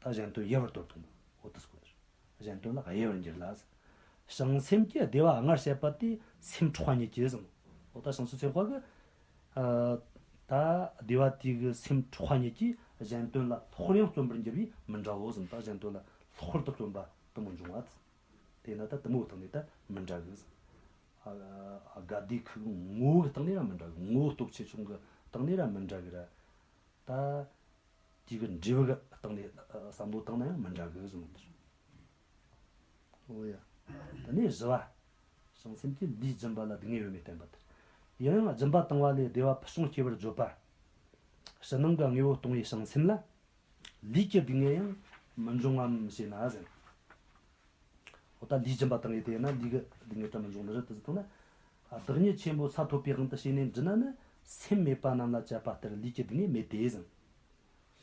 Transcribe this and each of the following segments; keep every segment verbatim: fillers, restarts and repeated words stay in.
ད་གཞན་དོན་ཡལ་བར་དོར་དང་། འོ་དེ་སྐོར་དེར། གཞན་དོན་ལ་གཡེལ་བར་འགྱུར་ལ་ཟེར། བྱང་སེམས་ཀྱི་བདེ་བ་སྔར་བཤད་པ་དེ་སེམས་འཕྲོག་པ་ཉིད་ཀྱིས་ཟེར། འོ་ད་བྱང་ཆུབ་སེམས་དཔའ་གི། ཨ། ད་བདེ་བ་དེ་གི་སེམས་འཕྲོག་པ་ཉིད་ཀྱིས་གཞན་དོན་ལ་ལྷག་པར་ཡང་བརྩོན་པར་འགྱུར་བས་མི་འདྲའོ་ཟེར། ད་གཞན་དོན་ལ་ལྷག་པར་དུ་བརྩོན་པ་དེ་མོ་འབྱུང་བ། དེས་ན་ད་དེ་མོའི་སྟེང་ནས་ད་མི་འདྲ་གི། ཨ། ཨ། དགའ་བདེ་ཁུ་ངོ་བོའི་སྟེང་ནས་ར་མི་འདྲ་གི། ངོ་བོ་སྟོབས་ཆེ་ཆུང་གི་སྟེང་ནས་ར་མི་འདྲ་གི་ར། ད་དེ་གི་འབྲས་བུ་གི་སྟེང་ནས། ཨ། བསམ་བློ་བཏང་ན་ཡང་མི་འདྲ་གི་ཟེར་ནོ་དེ་རེད། འོ་ཡ། དེ་ནས་བཞི་བ། བྱང་སེམས་ཀྱིས་ལས་སྦྱིན་པ་ལ་སྡུག་བསྔལ་ཡོད་མེད་བསྟན་པ་དེ། ཡང་ཡང་སྦྱིན་པ་བཏང་བ་ལས་བདེ་བ་ཕུན་སུམ་སྐྱེ་བར་བརྗོད་པ། ཕྱི་ནང་གི་དངོས་པོ་སྟོང་པའི་བྱང་སེམས་ལ། ལས་ཀྱི་སྡུག་བསྔལ་ཡང་མི་འབྱུང་ངམ་ཞེ་ན་ཟེར། འོ་ད་ལས་སྦྱིན་པ་བཏང་ཡས་དེ་ཡིན་ན་ལས་ཀྱི་སྡུག་བསྔལ་དྲ་མི་འབྱུང་ནི་རེད་དེ་ཟེར་བཏང་ན། ཨ། བདག་ཉིད་ཆེན་པོ་ས་ཐོབ་པའི་དབང་དུ་བྱས་ནས་འདྲི་ན་ནི། སེམས་མེད་པ་རྣམས་ལ་དཔྱད་པ་ལྟར་ལས་ཀྱི་སྡུག་བསྔལ་མེད་དེ་ཟེར།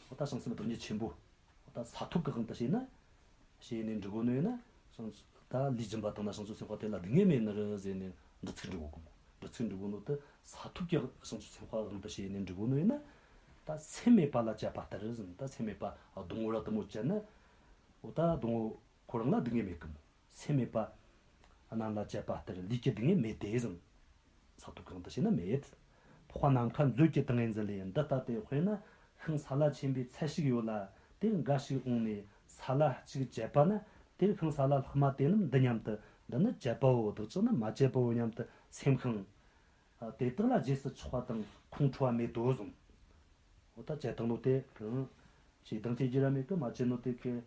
འོ་ད་བྱང་སེམས་བདག་ཉིད་ཆེན་པོ། འོ་ད་ས་ཐོབ་ཀྱི་དབང་དུ་བྱས་ན། བྱས་ནས་འདྲི་དགོས་ནོ་ཡིན་ན། བྱང་། ད་ལས་སྦྱིན་པ་བཏང་ན་བྱང་ཆུབ་སེམས་དཔའ་དེ་ལ་སྡུག་བསྔལ་མེད་ནི་རེད་ཟེར་ནས་འདྲི་ཚིག་འདྲི་དགོས་གི་མོ། འདྲི་ཚིག་འདྲི་དགོས་ནོ་དེ་ས་ཐོབ་ཀྱི་བྱང་ཆུབ་སེམས་དཔའ་དབང་དུ་བྱས་ནས་འདྲི་དགོས་ནོ་ཡིན་ན། ད་སེམས་མེད་པ་ལ་དཔྱད་པ་ལྟར་ཟེར། ད་སེམས་མེད་པ་སྡོང་བོ་ར་དེ་མོ་དཔྱད་ན། འོ་ད་སྡོང་བོ་ཁོ་རང་ལ་སྡུག་བསྔལ་མེད་གི་མོ། སེམས་མེད་པ་རྣམས་ལ་དཔྱད་པ་ལྟར་ལས་ཀྱི་སྡུག་བསྔལ་མེད་དེ་ཟེར། ས་ཐོབ་གང་དུ་བྱས་ན་མེད། འཕགས་པ་ནམ་མཁའ་མཛོད་ཀྱི་ཏིང་ངེ་འཛིན་ལས། འདི་ལྟ་སྟེ་དཔེར་ན་ཤིང་སཱ་ལ་ཆེན་པོའི་ཚལ་ཞིག་ཡོད་ལ། དེར་འགའ་ཞིག་འོངས་ནས་སཱ་ལ་གཅིག་བཅད་པ་ན། དེར་ཤིང་སཱ་ལ་ལྷག་མ་དེ་རྣམས་འདི་སྙམ་དུ། འདི་ནི་བཅད་པའོ། བདག་ཅག་ནི་མ་བཅད་པའོ་སྙམ་དུ་སེམས་ཤིང་། དེ་དག་ལ་རྗེས་སུ་ཆགས་པ་དང་ཁོང་ཁྲོ་བ་མེད་དོ་གསུངས། འོ་ད་བཅད་བཏང་ནོ་དེ་གང་། བྱས་བཏང་བྱེད་རྒྱུ་ར་མེད་གི། མ་བཅད་ནོ་དེ་གི།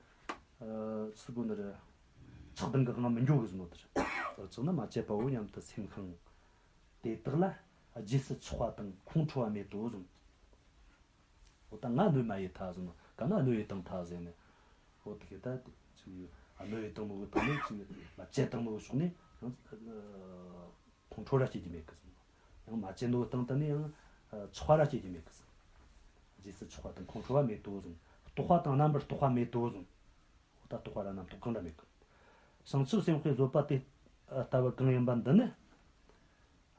ཨ། སུ་གོ་ནི་རེད། ཆགས་སྡང་གི་དབང་མི་འགྱོ་གི་ཟེར་ནོ་དེ་རེད། བདག་ཅག་ནི་མ་བཅད་པའོ་སྙམ་དུ་སེམས་ཤིང་། དེ་དག་ལ་རྗེས་སུ་ཆགས་པ་དང་ཁོང་ཁྲོ་བ་མེད་དོ་གསུངས། འོ་ད་ང་གནོད་མ་ཡེད་ཐལ་ཟེར་ནོ། ག་ན་གནོད་ཡེད་བཏང་ཐལ་ཟེར་ནས། འོ་དེ་གི་ད་ཅིག་ཨ། གནོད་ཡེད་བཏང་ནོ་གི་སྟེང་ནས་ཅིག་མ་བཅད་བཏང་ནོ་གི་ཕྱོགས་ནས་ཡང་། ཨ། ཁོང་ཁྲོ་ར་སྐྱེ་རྒྱུ་མེད་གི་ཟེར། ཡང་མ་བཅད་ནོ་སྟེང་དུ་ནི་ཡང་ཆགས་པ་ར་སྐྱེ་རྒྱུ་མེད་གི་ཟེར། རྗེས་སུ་ཆགས་པ་དང་ཁོང་ཁྲོ་བ་མེད་དོ་ཟེར། རྟོག་པ་དང་རྣམ་པར་རྟོག་པ་མེད་དོ་ཟེར། འོ་ད་རྟོག་པ་ར་རྣམ་རྟོག་གང་འདྲ་མེད་གི། བྱང་ཆུབ་སེམས་དཔའི་བཟོད་པ་དེ་ལྟ་བུ་གང་ཡིན་པ་འདི་ནི།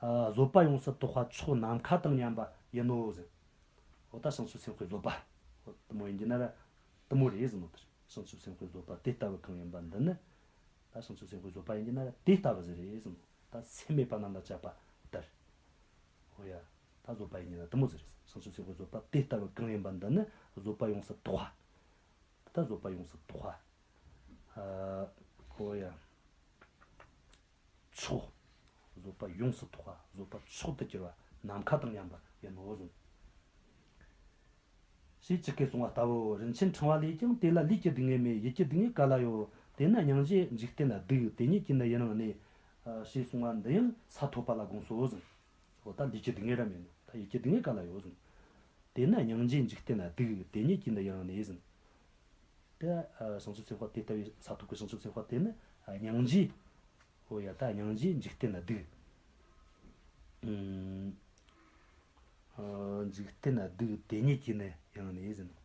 ཨ། བཟོད་པ་ཡོངས་སུ་དག་པ་མཆོག་ནམ་མཁའ་དང་མཉམ་པ་ཡིན་ནོ་ཟེར། འོ་ད་བྱང་ཆུབ་སེམས་དཔའི་བཟོད་པ། འོ་དེ་མོ་ཡིན་རྒྱུ་ན་ར་དེ་མོ་རེད་ཟེར་ནོ་དེ་རེད། བྱང་ཆུབ་སེམས་དཔའི་བཟོད་པ་དེ་ལྟ་བུ་གང་ཡིན་པ་འདི་ནི། ད་བྱང་ཆུབ་སེམས་དཔའི་བཟོད་པ་ཡིན་རྒྱུ་ན་ར་དེ་ལྟ་བུ་ཟིག་རེད་ཟེར་ནོ། ད་སེམས་མེད་པ་རྣམས་ལ་དཔྱད་པ་ལྟར། འོ་ཡ། ད་བཟོད་པ་ཡིན་རྒྱུ་ན་དེ་མོ་ཟིག་རེད། བྱང་ཆུབ་སེམས་དཔའི་བཟོད་པ་དེ་ལྟ་བུ་གང་ཡིན་པ་འདི་ནི་བཟོད་པ་ཡོངས་སུ་དག་པ། ད་བཟོད་པ་ཡོངས་སུ་དག་པ། ཨ། འོ་ཡ། མཆོག་བཟོད་པ་ཡོངས་སུ་དག་པ། བཟོད་པ་མཆོག་ཏུ་གྱུར་པ་ནམ་མཁའ་དང་མཉམ་པ་ཡིན་ནོ་གསུངས། ཞེས་ཇི་སྐད་གསུངས་པ་ལྟ་བུའོ། རིན་ཆེན་ཕྲེང་བ་ལས་ཀྱང་དེ་ལ་ལས་ཀྱི་སྡུག་བསྔལ་མེད། ཡིད་ཀྱི་སྡུག་བསྔལ་ག་ལ་ཡོད། དེ་ནི་སྙིང་རྗེས་འཇིག་རྟེན་ན་སྡུག་དེ་ཉིད་ཀྱིས་ནི་ཡུན་རིང་གནས། ཞེས་གསུངས་པ་འདི་ཡང་ས་ཐོབ་པ་ལ་དགོངས་སོ་གསུངས། འོ་ད་ལས་ཀྱི་སྡུག་བསྔལ་ར་མེད་ནོ། ད་ཡིད་ཀྱི་སྡུག་བསྔལ་ག་ལ་ཡོད་གསུངས། དེ་ནི་སྙིང་རྗེས་འཇིག་རྟེན་ན་སྡུག་དེ་ཉིད་ཀྱིས་ནི་ཡུན་རིང་གནས་གསུངས། དེ་བྱང་ཆུབ་སེམས་དཔའ་དེ་ལྟ་བུའི་ས་ཐོབ་ཀྱི་བྱང་ཆུབ་སེམས་དཔའ་དེ་ནི་སྙིང་རྗེ། འོ་ཡ། ད་སྙིང་རྗེས་འཇིག་རྟེན་ན་སྡུག་ཨ། འཇིག་རྟེན་ན་སྡུག་དེ་ཉིད་ཀྱིས་ནི་ཡུན་རིང་གནས་ཟེར་ནོ།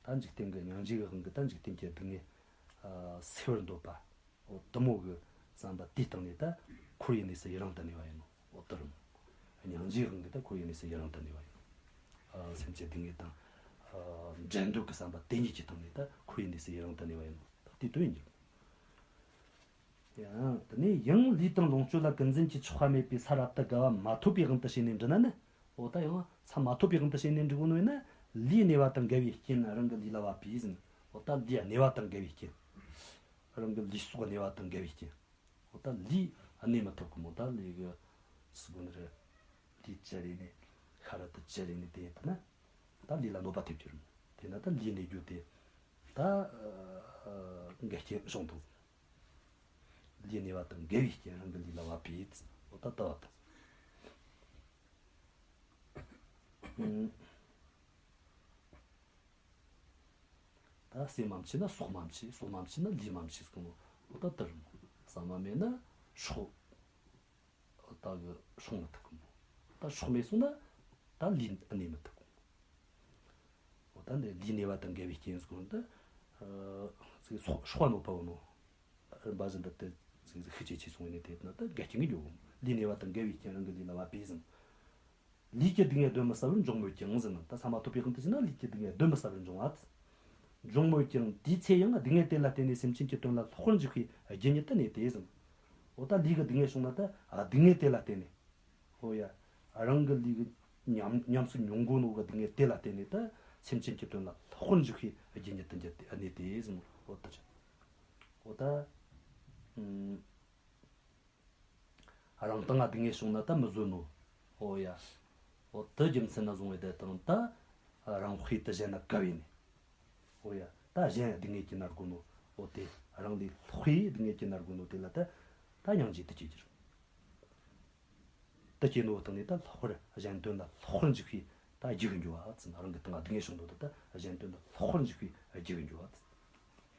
ཨ། ད་འཇིག་རྟེན་གྱི་སྙིང་རྗེ་གི་དབང་གིས་ད་འཇིག་རྟེན་གྱི་སྡུག་བསྔལ་སེལ་བར་འདོད་པ། འོ་དེ་མོ་གི་བསམ་པ་དེའི་སྟེང་ནས་ད་འཁོར་བའི་གནས་སུ་ཡུན་རིང་དུ་གནས་པ་ཡིན་ནོ། འོ་དེ་རུ་སྙིང་རྗེའི་དབང་གིས་ད་འཁོར་བའི་གནས་སུ་ཡུན་རིང་དུ་གནས་པ་ཡིན་ནོ། ཨ། སེམས་ཀྱི་སྡུག་བསྔལ་དང་། ཨ། འབྲལ་འདོད་ཀྱི་བསམ་པ་དེ་ཉིད་ཀྱི་སྟེང་ནས་ད་འཁོར་བའི་གནས་སུ་ཡུན་རིང་དུ་གནས་པ་ཡིན་ནོ། ད་དེའི་དོན་ཡིན་རྒྱུ། ཡང་དེ་ནས་ཡང་ལས་དང་ལོངས་སྤྱོད་ལ་ཀུན་འཛིན་གྱི་ཆགས་པ་མེད་པའི་ས་རབ་ཏུ་དགའ་བ་མ་ཐོབ་པའི་དབང་དུ་བྱས་ནས་འདྲི་ན་ནི། འོ་ད་ཡང་ས་མ་ཐོབ་པའི་དབང་དུ་བྱས་ནས་འདྲི་གོ་ནོ་ཡིན་ན། ལས་གནས་པ་དང་འགལ་བའི་རྐྱེན་རང་གི་ལས་ལ་བབ་པས་ཟེར། འོ་ད་ལས་གནས་པ་དང་འགལ་བའི་རྐྱེན། རང་གི་ལུས་སྲོག་གནས་པ་དང་འགལ་བའི་རྐྱེན། འོ་ད་ལས་གནས་མི་ཐུབ་གི་མོ། ད་ལས་གི་སུ་གོ་ནི་རེད། ལས་ཅི་རེད་ནས་ཤ་ར་དུ་ཅི་རེད་ནས་དེ་ཡིན་ན། ད་ལས་ལ་གནོད་པ་ཐེབས་ཀྱི་རེད་མོ། དེ་ན་ད་ལས་གནས་རྒྱུ་དེ་ད་འགལ་རྐྱེན་བྱུང་འདུག་ལས་གནས་པ་དང་འགལ་བའི་རྐྱེན་རང་གི་ལུས་ལ་བབ་པས། འོ་ད་ལྟ་བ་དང་། ད་སེམས་མ་མཆིས་ན་སྲོག་མ་མཆིས། སྲོག་མ་མཆིས་ན་ལུས་མ་མཆིས་གསུངས་ནོ། འོ་ད་དེ་རེད་མོ། ས་མ་མེད་ན་སྲོག་ད་གི་སྲོག་མི་ཐུབ་གི་མོ། ད་སྲོག་མེད་སོང་ན་ད་ལུས་གནས་མི་ཐུབ་གི་མོ། འོ་ད་འདི་ལུས་གནས་པ་དང་འགལ་བའི་རྐྱེན་ཟེར་གོ་ནོ་ད། ཨ། ཚིག་སྲོག་སྲོག་གནོད་པ་ཡོད་ནོ། རིམ་པ་བཞིན་དུ་དེ་ཚིག་ཤུགས་ཆེ་ཆེ་སོང་ནས་དེ་ན་ད་འགལ་རྐྱེན་གྱི་འགྱོ་གི་མོ། ལུས་གནས་པ་དང་འགལ་བའི་རྐྱེན་རང་གི་ལུས་ལ་བབ་པས་ཟེར། ལུས་ཀྱི་སྡུག་བསྔལ་གདོན་མི་ཟ་བར་འབྱུང་མོད་ཀྱང་ཟེར་ན། ད་ས་མ་ཐོབ་པའི་དབང་དུ་བྱས་ན་ལུས་ཀྱི་སྡུག་བསྔལ་གདོན་མི་ཟ་བར་འབྱུང་བ། འབྱུང་མོད་ཀྱང་དེའི་ཚེ་ཡང་སྡུག་བསྔལ་དེ་ལ་བརྟེན་ནས་སེམས་ཅན་གྱི་དོན་ལ་ལྷག་པར་འཇུག་པའི་རྒྱུ་ཉིད་དུ་གནས་ཏེ་ཟེར་ན། འོ་ད་ལུས་ཀྱི་སྡུག་བསྔལ་བྱུང་ན་ད་སྡུག་བསྔལ་དེ་ལ་བརྟེན་ནས། འོ་ཡ། རང་གི་ལུས་ཀྱི་ཉམས་ཉམས་སུ་མྱོང་གོ་ནོ་གི་སྡུག་བསྔལ་དེ་ལ་བརྟེན་ནས་ད་སེམས་ཅན་གྱི་དོན་ལ་ལྷག་པར་འཇུག་པའི་རྒྱུ་ཉིད་དུ་གྱུར་ཏེ་གནས་ཏེ་ཟེར་ན། འོ་ད་ཆ། འོ་ད། ཨུམ། རང་སྟེང་ང་སྡུག་བསྔལ་བྱུང་ན་ད་མི་བཟོད་ནོ། འོ་ཡ། འོ་དེ་རྒྱུ་མཚན་ན་བཟུང་བའི་དེ་དང་ད་རང་དཔེ་དེ་གཞན་ན་གབ་ཡིན་ནི། འོ་ཡ། ད་གཞན་སྡུག་བསྔལ་གྱིས་མནར་གོ་ནོ། འོ་དེ་རང་ལས་ལྷག་པའི་སྡུག་བསྔལ་གྱིས་མནར་གོ་ནོ་དེ་ལ་ད་ད་སྙིང་རྗེ་དེ་སྐྱེ་རྒྱུ་རེད། དེ་སྐྱེས་ནོ་སྟེང་ནས་ད་ལྷག་པར་གཞན་དོན་ལ་ལྷག་པར་འཇུག་པའི་ད་རྒྱུ་གི་འགྱུར་བ་ཙམ། རང་གི་སྟེང་ང་སྡུག་བསྔལ་བྱུང་ནོ་ད་ད་གཞན་དོན་ལ་ལྷག་པར་འཇུག་པའི་རྒྱུ་གི་འགྱུར་བ་ཙམ།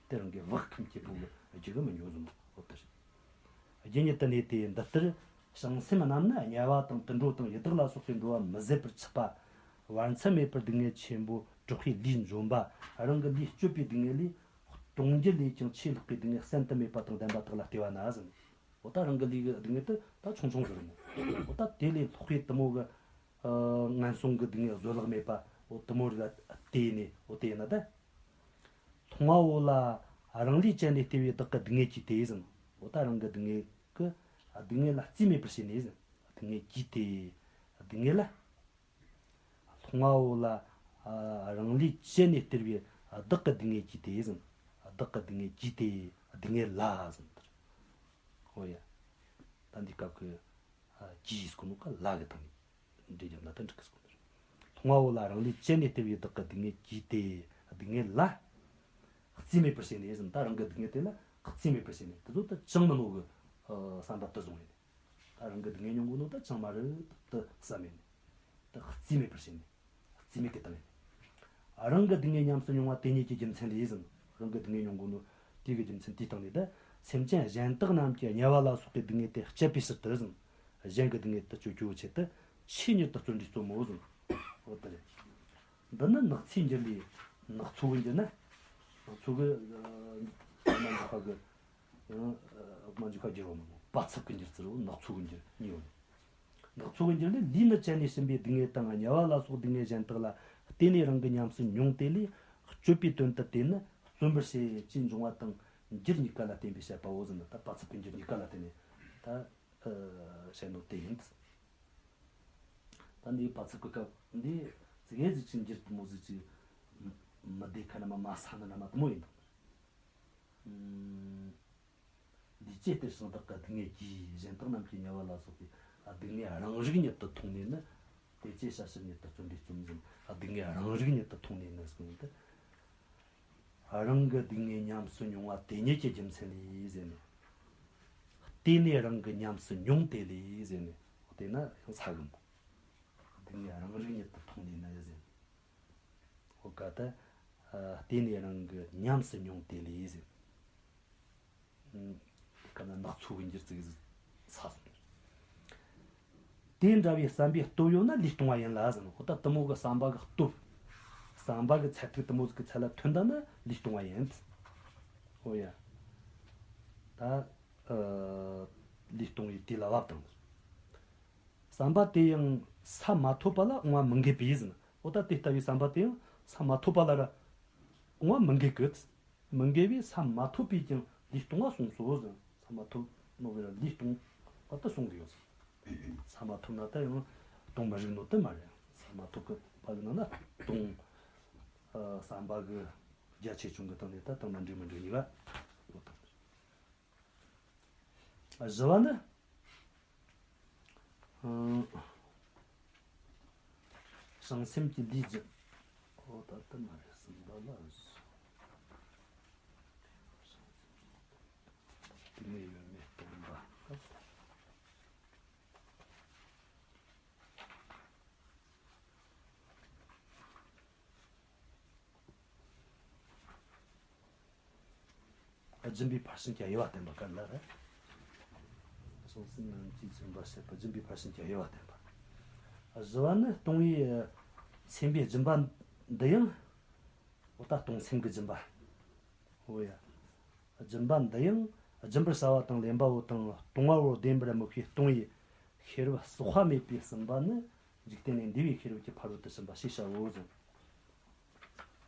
དེ་རང་གི་བག་ཁུམ་སྐྱེ་བོ་གི་རྒྱུ་གི་མི་འགྱུར་ཟེར་ནོ། འོ་དེ་རེད། རྒྱུ་ཉིད་དུ་གནས་ཏེ། འདི་ལྟར་བྱང་སེམས་རྣམས་ནི་དམྱལ་བ་དང་དུད་འགྲོ་དང་ཡི་དྭགས་ལ་སོགས་པའི་འགྲོ་བ་མི་བཟད་པར་འཆི་བ། བར་མཚམས་མེད་པར་སྡུག་བསྔལ་ཆེན་པོ་དྲག་པོའི་ལུས་འཇོམས་པ། རང་གི་ལུས་སྤྱོད་པའི་སྡུག་བསྔལ་ལས་གཏོང་རྒྱུ་ལས་ཀྱང་ཆེས་ལྷག་པའི་སྡུག་བསྔལ་བསམ་དུ་མེད་པ་དང་ལྡན་པ་དག་ལ་བལྟས་པ་ན་ཟེར། འོ་ད་རང་གི་ལུས་ཀྱི་སྡུག་བསྔལ་དེ་ད་ཆུང་ཆུང་ཟེར་མོ། འོ་ད་དེ་ལས་ལྷག་པའི་དེ་མོ་གི་ཨ་ངན་སོང་གི་སྡུག་བསྔལ་བཟོད་གླགས་མེད་པ། འོ་དེ་མོ་རིགས་ལ་བལྟས་ནས། འོ་དེ་ཡིན་ན་ད་མཐོང་བ་བོ་ལ་རང་ལུས་བཅད་ནས་སྟེར་བའི་བདག་གི་སྡུག་བསྔལ་གྱིས་ཏེ་ཟེར། འོ་ད་རང་གི་སྡུག་བསྔལ་གྱིས་སྡུག་བསྔལ་ལ་རྩིས་མེད་པར་བྱས་ནས་ཟེར། སྡུག་བསྔལ་གྱིས་ཏེ། སྡུག་བསྔལ་ལ། མཐོང་བ་བོ་ལ་ཨ་རང་ལུས་བཅད་ནས་སྟེར་བའི་བདག་གི་སྡུག་བསྔལ་གྱིས་ཏེ་ཟེར། བདག་གི་སྡུག་བསྔལ་གྱིས་ཏེ། སྡུག་བསྔལ་ལ་ཟེར། འོ་ཡ། ད་འདི་སྐབས་ཀྱི་ཨ་གྱིས་ཟེར་གོ་ནོ་ག་ལ་གི་སྟེང་ནས་འགྲེལ་རྒྱབ་ན་ད་འགྲིག་གི་ཟེར་གོ་ནོ་རེད། མཐོང་བ་བོ་ལ་རང་ལུས་བཅད་ནས་སྟེར་བའི་བདག་གི་སྡུག་བསྔལ་གྱིས་ཏེ། སྡུག་བསྔལ་ལ་རྩིས་མེད་པར་བྱས་ནས་ཟེར། ད་རང་གི་སྡུག་བསྔལ་དེ་ལ་རྩིས་མེད་པར་བྱས་ནས། དེ་ཚོ་ད་ཅང་མིན་ནོ་གི་ཨ་བསམ་པ་དེ་བཟུང་བས་ནས། ད་རང་གི་སྡུག་བསྔལ་མྱོང་གོ་ནོ་ད་ཅང་མ་རེད་དེ་བསམ་ཡས་ནས། ད་རྩིས་མེད་པར་བྱས་ནས། རྩིས་མེད་ཀྱི་སྟེང་ནས། རང་གི་སྡུག་བསྔལ་ཉམས་སུ་མྱོང་བ་དེ་ཉིད་ཀྱི་རྒྱུ་མཚན་ལས་ཟེར། རང་གི་སྡུག་བསྔལ་མྱོང་གོ་ནོ་དེ་གི་རྒྱུ་མཚན་དེའི་སྟེང་ནས། ད་སེམས་ཅན་གཞན་དག་རྣམས་ཀྱི་དམྱལ་བ་ལ་སོགས་པའི་སྡུག་བསྔལ་དེ་སྤྱད་པའི་ཕྱིར་དུ་ཟེར། གཞན་གྱི་སྡུག་བསྔལ་དེ་གཅོད་རྒྱུའི་ཆེད་དུ་ཆོས་ཉིད་དུ་བརྩོན་འགྲུས་རྩོམ་མོ་ཟེར། འོ་དེ་རེད། འདི་ནི་ནགས་ཚལ་འགྱུར་ལས། ནགས་ཚལ་གྱི་འགྱུར་ན། ནགས་ཚལ་གྱི་ཨ་མ་འཇུག་པ་གི། ཡང་ཨ་མ་འཇུག་པ་འགྱུར་བ་མིན་ནོ། པ་ཚབ་ཀྱི་འགྱུར་ཚུལ་རོ། ནགས་ཚལ་གྱི་འགྱུར་གཉིས་ཡོད་ནི། ནགས་ཚལ་གྱི་འགྱུར་ལས། ལུས་ནི་བཅད་ནས་ཕྱིན་པའི་སྡུག་བསྔལ་དང་དམྱལ་བ་ལ་སོགས་སྡུག་བསྔལ་གཞན་དག་ལ་བརྟེན་ནས་རང་གིས་ཉམས་སུ་མྱོང་སྟེ་ལས་སྤྱོད་པའི་དོན་དུ་དེ་ནི་བརྩོན་པར་བྱེད་ཅེས་འབྱུང་བ་དང་འགྱུར་གཉིས་ཀ་ལ་བརྟེན་པའི་བཤད་པའོ་ཟེར་ན། ད་པ་ཚབ་ཀྱི་འགྱུར་གཉིས་ཀ་ལ་བརྟེན་ནས་ད་ཨ་བཤད་ནོ་དེ་ཡིན། ད་འདི་པ་ཚབ་ཀྱི་སྐབས་འདི་ཙི་གེ་ཟིག་ཅིག་འགྱུར་དེ་མོ་ཟིག་ཅིག་མི་བདེ་ཁ་ན་མ་མ་ས་ན་ན་མ་དེ་མོ་ཡིན་དང་། ཨུམ། ལུས་བཅད་སྟེར་ཞིང་བདག་གི་སྡུག་བསྔལ་གྱིས། གཞན་དག་རྣམས་ཀྱི་དམྱལ་བ་ལ་སོགས་པའི་སྡུག་བསྔལ་རང་རིག་ཉིད་དུ་མཐོང་ནས་ནི། དེ་ཅིའི་ཕྱིར་ཕྱིར་ཉིད་དུ་བརྩོན་འགྲུས་རྩོམ་ཟེར། སྡུག་བསྔལ་རང་རིག་ཉིད་དུ་མཐོང་ནས་ནི་ཟེར་གོ་ནོ་དེ། རང་གི་སྡུག་བསྔལ་ཉམས་སུ་མྱོང་བ་དེ་ཉིད་ཀྱི་རྒྱུ་མཚན་ལས་ཟེར་ནས། བརྟེན་ནས་རང་གིས་ཉམས་སུ་མྱོང་སྟེ་ལས་ཟེར་ནས། འོ་དེ་ན་ཡང་ས་གི་མོ། སྡུག་བསྔལ་རང་རིག་ཉིད་དུ་མཐོང་ནས་ནི་ཟེར། འོ་ག་ད་ཨ་བརྟེན་ནས་རང་གིས་ཉམས་སུ་མྱོང་སྟེ་ལས་ཟེར། ཨུམ། ག་ན་ནགས་ཚལ་གྱི་འགྱུར་ཚུལ་ས་སོང་། དེ་འདྲ་བའི་བསམ་པའི་སྟོབས་ཡོད་ན་ལུས་སྟོང་བ་ཡིན་ལ་ཟེར་ནོ། འོ་ད་དེ་མོ་གི་བསམ་པ་གི་སྟོབས། བསམ་པ་གི་ཚད་ཐིག་དེ་མོ་ཟིག་གི་ཚད་ལ་ཐོན་ད་ན་ལུས་སྟོང་བ་ཡིན། འོ་ཡ། ད་ཨ་ལུས་སྟོང་བའི་དུས་ལ་བབ་དང་། བསམ་པ་དེ་ཡང་ས་མ་ཐོབ་པ་ལ་འོང་བ་མི་འགལ་བས་ཟེར་ན། འོ་ད་དེ་ལྟ་བུའི་བསམ་པ་དེ་ཡང་ས་མ་ཐོབ་པ་ལ་ར་འོང་བ་མི་འགལ་གི། མི་འགལ་བས་ས་མ་ཐོབ་པས་ཀྱང་ལུས་སྟོང་བ་གསུངས་སོ་ཟེར། ས་མ་ཐོབ་ནོ་བས་ར་ལུས་སྟོང་བ་དེ་གསུངས་ཏེ་ཡོད་ཟེར། ས་མ་ཐོབ་ན་ད་ཡང་སྟོང་མི་རིགས་ནོ་དེ་མ་རེད། ས་མ་ཐོབ་གི་བབ་ན་ན་སྟོང་ཨ་བསམ་པ་གི་རྒྱ་ཆེ་ཆུང་གི་སྟེང་ནས་ད་དང་མ་འགྲིག་མི་འགྲིག་གཉིས་ཀ་ཡོད་དང་། བཞི་བ་ནི། ཨང་། བྱང་སེམས་ཀྱི་ལུས་སྦྱིན། ཨོ་ད་ལྟ་མ་རེད། གསུམ་པ་ལ། དེ་ནས་ཡོད་མེད་སྟོན་པ། སྦྱིན་པའི་ཕར་ཕྱིན་གྱི་དབྱེ་བ་བསྟན་པ་ག་ལ་རེད། བྱང་སེམས་རྣམས་ཀྱི་སྦྱིན་པ་བཤད་པ། སྦྱིན་པའི་ཕར་ཕྱིན་གྱི་དབྱེ་བ་བསྟན་པ། བཞི་བ་ནི་སྟོང་པའི་སེམས་པའི་སྦྱིན་པ་འདི་ཡང་། འོ་ད་སྟོང་སེམས་ཀྱི་སྦྱིན་པ། འོ་ཡ། སྦྱིན་པ་འདི་ཡང་སྦྱིན་པར་བྱ་བ་དང་ལེན་པ་བོ་དང་གཏོང་བ་བོ་བདེན་པར་དམིགས་པའི་སྟོང་པའི་ཤེས་རབ་ཟག་པ་མེད་པའི་སེམས་པ་ནི། འཇིག་རྟེན་ལས་འདས་པའི་ཤེས་རབ་ཀྱི་ཕ་རོལ་ཏུ་ཕྱིན་པ་ཞེས་བྱའོ་ཟེར།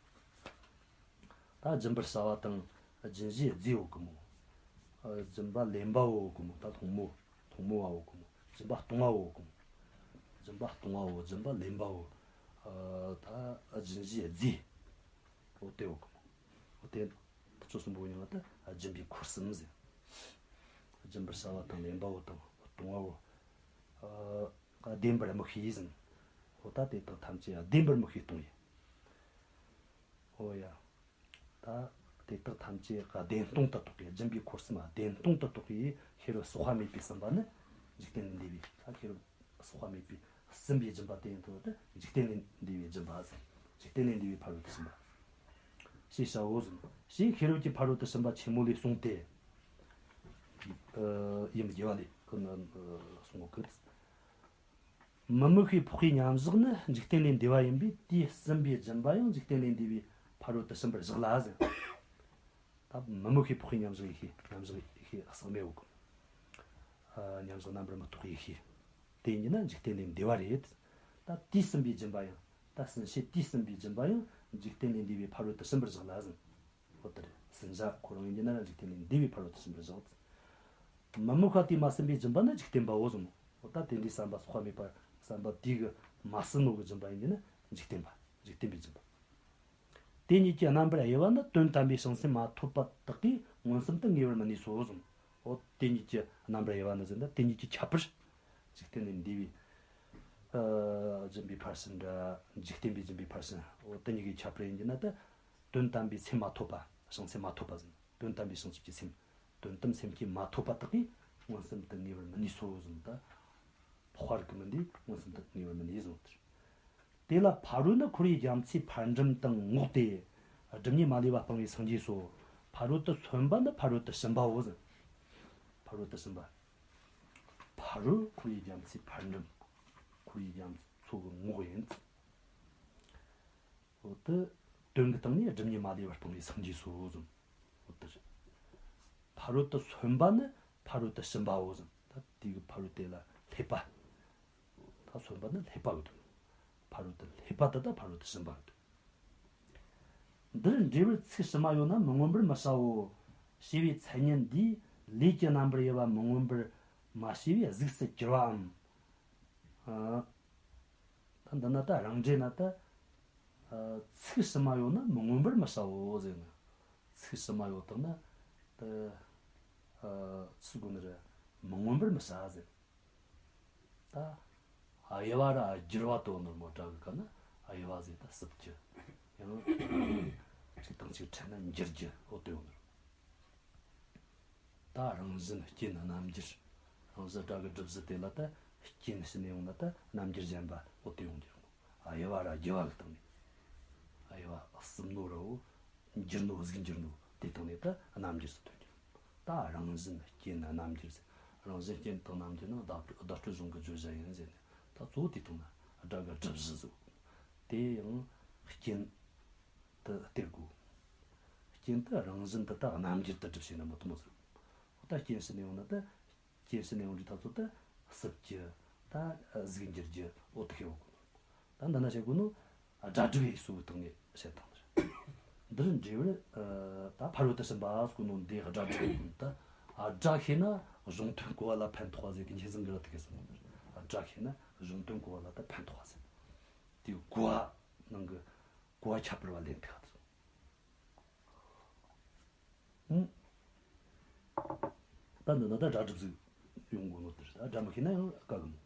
ད་སྦྱིན་པར་བྱ་བ་དང་སྦྱིན་བྱའི་རྫས་ཡོད་གི་མོ། ཨ། སྦྱིན་པ་ལེན་པ་བོ་ཡོད་གི་མོ། ད་སློང་མོ། སློང་མོ་བ་ཡོད་གི་མོ། སྦྱིན་པ་གཏོང་བ་བོ་ཡོད་གི་མོ། སྦྱིན་པ་གཏོང་བ་བོ། སྦྱིན་པ་ལེན་པ་བོ། ཨ། ད་སྦྱིན་བྱའི་རྫས་བོ་དེ་ཡོད་གི་མོ། འོ་དེ་ཁྱོད་གསུམ་པོ་ཡིན་ལ་ད་སྦྱིན་པའི་འཁོར་གསུམ་ཟེར། སྦྱིན་པར་བྱ་བ་དང་ལེན་པ་བོ་དང་གཏོང་བ་བོ། ཨ། བདེན་པར་དམིགས་པས་ཟེར། འོ་ད་དེ་དག་ཐམས་ཅད་བདེན་པར་དམིགས་པས་སྟོང་ཡིན། འོ་ཡ། ད་དེ་དག་ཐམས་ཅད་བདེན་སྟོང་དུ་རྟོགས་པའི། སྦྱིན་པའི་འཁོར་གསུམ་བདེན་སྟོང་དུ་རྟོགས་པའི་ཤེས་རབ་ཟག་པ་མེད་པའི་ཟིན་པ་ནི་འཇིག་རྟེན་ལས་འདས་པའི། ད་ཤེས་རབ་ཟག་པ་མེད་པའི་ཟིན་པའི་སྦྱིན་པ་དེ་ཡིན་དུས་ད་འཇིག་རྟེན་ལས་འདས་པའི་སྦྱིན་པ་ཟེར། འཇིག་རྟེན་ལས་འདས་པའི་ཕ་རོལ་ཏུ་ཕྱིན་པ་ཞེས་བྱའོ་ཟེར། ཞེས་ཤེས་རབ་ཀྱི་ཕ་རོལ་ཏུ་ཕྱིན་པ་ཆེན་མོ་ལས་གསུངས་ཏེ། ཨ། ཡུམ་རྒྱས་པ་ལས་ཀུན་ནས་གསུངས་པ་ཀུན། མི་དམིགས་པའི་འཕགས་པའི་མཉམ་བཞག་ནི་འཇིག་རྟེན་ལས་འདས་པ་ཡིན་པས། དེས་ཟིན་པའི་སྦྱིན་པ་ཡང་འཇིག་རྟེན་ལས་འདས་པའི་ཕ་རོལ་ཏུ་ཕྱིན་པར་བཞག་ལ་ཟེར། ད་མི་དམིགས་པའི་འཕགས་པའི་མཉམ་བཞག་ཡེ་ཤེས། མཉམ་བཞག་ཡེ་ཤེས་ཟག་མེད་འོག་གི། ཨ། མཉམ་བཞག་རྣམ་པར་མི་རྟོག་ཡེ་ཤེས། དེ་ཉིད་ནི་འཇིག་རྟེན་ལས་འདས་པ་རེད། ད་དེས་ཟིན་པའི་སྦྱིན་པ་ཡང་། ད་ཟིན་བྱས་དེས་ཟིན་པའི་སྦྱིན་པ་ཡང་འཇིག་རྟེན་ལས་འདས་པའི་ཕ་རོལ་ཏུ་ཕྱིན་པར་བཞག་ལ་ཟེར། འོ་དེར་ཟིན་བྱ་ཁོ་རང་ཡིན་གྱི་ན་ར་འཇིག་རྟེན་ལས་འདས་པའི་ཕ་རོལ་ཏུ་ཕྱིན་པར་བཞག། མི་དམིགས་པ་དེས་མ་ཟིན་པའི་སྦྱིན་པ་ནི་འཇིག་རྟེན་པའོ་གསུངས། འོ་ད་དེ་འདྲའི་བསམ་པ་ཟག་པ་མེད་པ་བསམ་པ་དེ་གིས་མ་ཟིན་ནོ་གི་སྦྱིན་པ་ཡིན་གྱི་ན་འཇིག་རྟེན་པ། འཇིག་རྟེན་པའི་སྦྱིན་པ། དེ་ཉིད་ཀྱི་རྣམ་པར་དབྱེ་བ་ནི་དོན་དམ་པའི་བྱང་སེམས་མ་ཐོབ་པ་དག་གིས་མངོན་སུམ་དུ་ངེས་པར་མི་ནུས་སོ་གསུངས། འོ་དེ་ཉིད་ཀྱི་རྣམ་པར་དབྱེ་བ་ནི་ཟེར་ན་དེ་ཉིད་ཀྱི་ཁྱད་པར། འཇིག་རྟེན་ལས་འདས་པའི། ཨ། སྦྱིན་པའི་ཕར་ཕྱིན་འདྲ། འཇིག་རྟེན་པའི་སྦྱིན་པའི་ཕར་ཕྱིན། འོ་དེ་གཉིས་ཀྱི་ཁྱད་པར་ཡིན་གྱི་ན་ད། དོན་དམ་པའི་སེམས་མ་ཐོབ་པ། བྱང་སེམས་མ་ཐོབ་པ་ཟེར། དོན་དམ་པའི་བྱང་ཆུབ་ཀྱི་སེམས། དོན་དམ་སེམས་བསྐྱེད་མ་ཐོབ་པ་དག་གིས་མངོན་སུམ་དུ་ངེས་པར་མི་ནུས་སོ་ཟེར། ད་འཕགས་པ་རིགས་ཀྱི་མི་འདིས་མངོན་སུམ་དུ་ངེས་པར་མི་ནུས་ཟེར། དེ་ལ་ཕ་རོལ་ནི་འཁོར་བའི་རྒྱ་མཚོའི་འཕར་འགྲིམ་དང་ངོགས་ཏེ། སྒྲིབ་གཉིས་མ་ལུས་པ་སྤང་བའི་སངས་རྒྱས་སོ། ཕ་རོལ་ཏུ་སོན་པ་ནི་ཕ་རོལ་ཏུ་ཕྱིན་པའོ་ཟེར། ཕ་རོལ་ཏུ་ཕྱིན་པ། ཕ་རོལ་འཁོར་བའི་རྒྱ་མཚོའི་འཕར་འགྲིམ། འཁོར་བའི་རྒྱ་མཚོ་གི་ངོགས་ཡིན། འོ་དེ་དོན་གྱི་སྟེང་ནས་སྒྲིབ་གཉིས་མ་ལུས་པ་སྤངས་པའི་སངས་རྒྱས་སོ་གསུངས། འོ་དེ་རེད། ཕ་རོལ་ཏུ་སོན་པ་ནི་ཕ་རོལ་ཏུ་ཕྱིན་པའོ་གསུངས། ད་དེ་གི་ཕ་རོལ་དེ་ལ་སླེབས་པ། ད་སོན་པ་ནི་སླེབས་པ་གི་དོན། ཕ་རོལ་ཏུ་སླེབས་པ་དེ་ད་ཕ་རོལ་ཏུ་ཕྱིན་པ་གི་དོན། འདིར་འགྲེལ་པར་ཚིག་ཕྱི་མ་ཡོད་ན་མི་མངོན་པར་མི་བྱའོ། ཞེས་པའི་མཚན་ཉིད་འདིས་ལས་ཀྱི་རྣམ་པར་དབྱེ་བ་མི་མངོན་པར་མ་ཕྱེ་བས་གཟུགས་སུ་གྱུར་པའམ། ཨ། ད་འདི་ན་ད་རང་འགྲེལ་ན་ད། ཨ། ཚིག་ཕྱི་མ་ཡོད་ན་མི་མངོན་པར་མི་བྱའོ་ཟེར་ནས། ཚིག་ཕྱི་མ་ཡོད་དང་ན་ད། ཨ། ཚིག་དགོས་ནི་རེད། མི་མངོན་པར་མི་བྱ་ཟེར། ད་དབྱེ་བ་ར་བསྒྱུར་བ་དོ་ནོར་མོ་སྒྲ་གི་ཁ་ན་དབྱེ་བ་ཟེར་ད་སུབ་རྒྱུ། ཡང་གཅིག་དང་གཅིག་འཕྲད་ན་འགྱུར་རྒྱུ་འོ་དེ་ཡོང་ནོར། ད་རང་བཞིན་རྐྱེན་རྣམ་འགྱུར། རང་བཞིན་སྒྲ་གི་སྒྲུབ་གཞི་དེ་ལ་ད་རྐྱེན་ཕྱི་ནས་ཡོང་ན་ད་རྣམ་འགྱུར་གཞན་པ་འོ་དེ་ཡོང་རྒྱུ་རེད་མོ། དབྱེ་བ་ར་བསྒྱུར་བ་གི་སྟེང་ནས། དབྱེ་བ་སུབ་ནོ་རའོ། འགྱུར་ནོ་གཟུགས་འགྱུར་ནོ་དེ་སྟེང་ནས་ད་རྣམ་འགྱུར་སུ་ཐོན་རྒྱུ། ད་རང་བཞིན་རྐྱེན་རྣམ་འགྱུར་ཟེར། རང་བཞིན་རྐྱེན་དང་རྣམ་འགྱུར་ནི་བརྡ་བརྡ་སྤྲོད་གཞུང་གི་བརྗོད་བྱ་ཡིན་ཟེར་ནས་ད་གཙོ་བོ་དེ་སྟེང་ན་སྒྲ་གི་སྒྲུབ་གཞི་བཟོ། དེ་ཡང་རྐྱེན་དུ་སྟེར་དགོས། རྐྱེན་དུ་རང་བཞིན་དུ་ད་རྣམ་འགྱུར་དུ་སྒྲུབ་བྱས་ན་མི་ཐུབ་མོ་ཟེར། ད་རྐྱེན་ཕྱི་ནས་ཡོང་ན་ད། རྐྱེན་ཕྱི་ནས་ཡོང་དུས་ད་ཚོ་ད་སུབ་རྒྱུ། ད་གཟུགས་འགྱུར་རྒྱུ་འོ་དེ་ཤེས་དགོས། ད་འདི་ན་བཤད་དགོས་ནོ། སྒྲ་སྒྲུབ་པའི་སྲོལ་སྟེང་ནས་བཤད་སྟངས་རེད། འདིར་འགྲེལ་པར་ད་ཕ་རོལ་ཏུ་ཕྱིན་པ་ཟེར་གོ་ནོ་འདི་སྒྲ་སྒྲུབ་ཡིན་ད། སྒྲ་ཤེས་ན་གཞུང་དོན་གོ་བ་ལ་ཕན་ཐོགས་པ་ཟེར་གི་མཁྱེན་བརྩེ་གི་ར་དེ་གས་སོང་། སྒྲ་ཤེས་ན་གཞུང་དོན་གོ་བ་ལ་ད་ཕན་ཐོགས་པ་ཟེར། དེ་གོ་བ་ནང་གི་གོ་བ་ཁྱད་པར་བ་ལེན་ཐུབ་པ་དེ་སོང་། ཨང་། ད་འདི་ན་ད་སྒྲ་སྒྲུབ་ཟིག་ཡོང་དགོས་ནོ་དེ་རེད། ད་སྒྲ་མི་ཤེས་ན་ཡང་དཀའ་གི་མོ།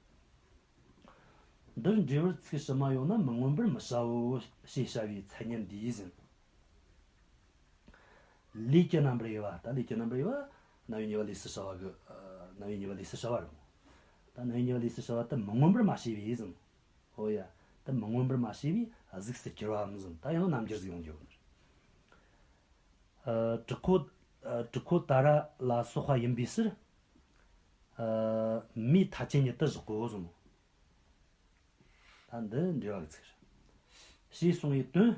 འདིར་འགྲེལ་པར་ཚིག་ཕྱི་མ་ཡོད་ན་མི་མངོན་པར་མི་བྱའོ་ཞེས་བྱ་བའི་མཚན་ཉིད་འདིས་ཟེར། ལས་ཀྱི་རྣམ་པར་དབྱེ་བ། ད་ལས་ཀྱི་རྣམ་པར་དབྱེ་བ་རྣམ་དབྱེ་གཉིས་པ་ལས་སུ་བྱ་བ་གི། ཨ། རྣམ་དབྱེ་གཉིས་པ་ལས་སུ་བྱ་བ་རེད་མོ། ད་རྣམ་དབྱེ་གཉིས་པ་ལས་སུ་བྱ་བ་དེ་མི་མངོན་པར་མ་བྱས་པས་ཟེར། ཨོ་ཡ། དེ་མི་མངོན་པར་མ་བྱས་པས་གཟུགས་སུ་གྱུར་པའམ་ཟེར། ད་ཡང་རྣམ་འགྱུར་ཟིག་ཡོང་རྒྱུ་ཡོད་ནི་རེད། ཨ། དྲག་པོ། ཨ། དྲག་པོ་ཏཱ་ར་ལ་སོགས་པ་ཡིན་པའི་ཕྱིར། ཨ། མིའི་མཐའ་ཅན་ཉིད་དུ་བཞག་གོ་གསུངས། ད་འདི་འགྲེལ་བ་གི་ཚིག་རེད། ཞེས་གསུངས་པའི་དོན།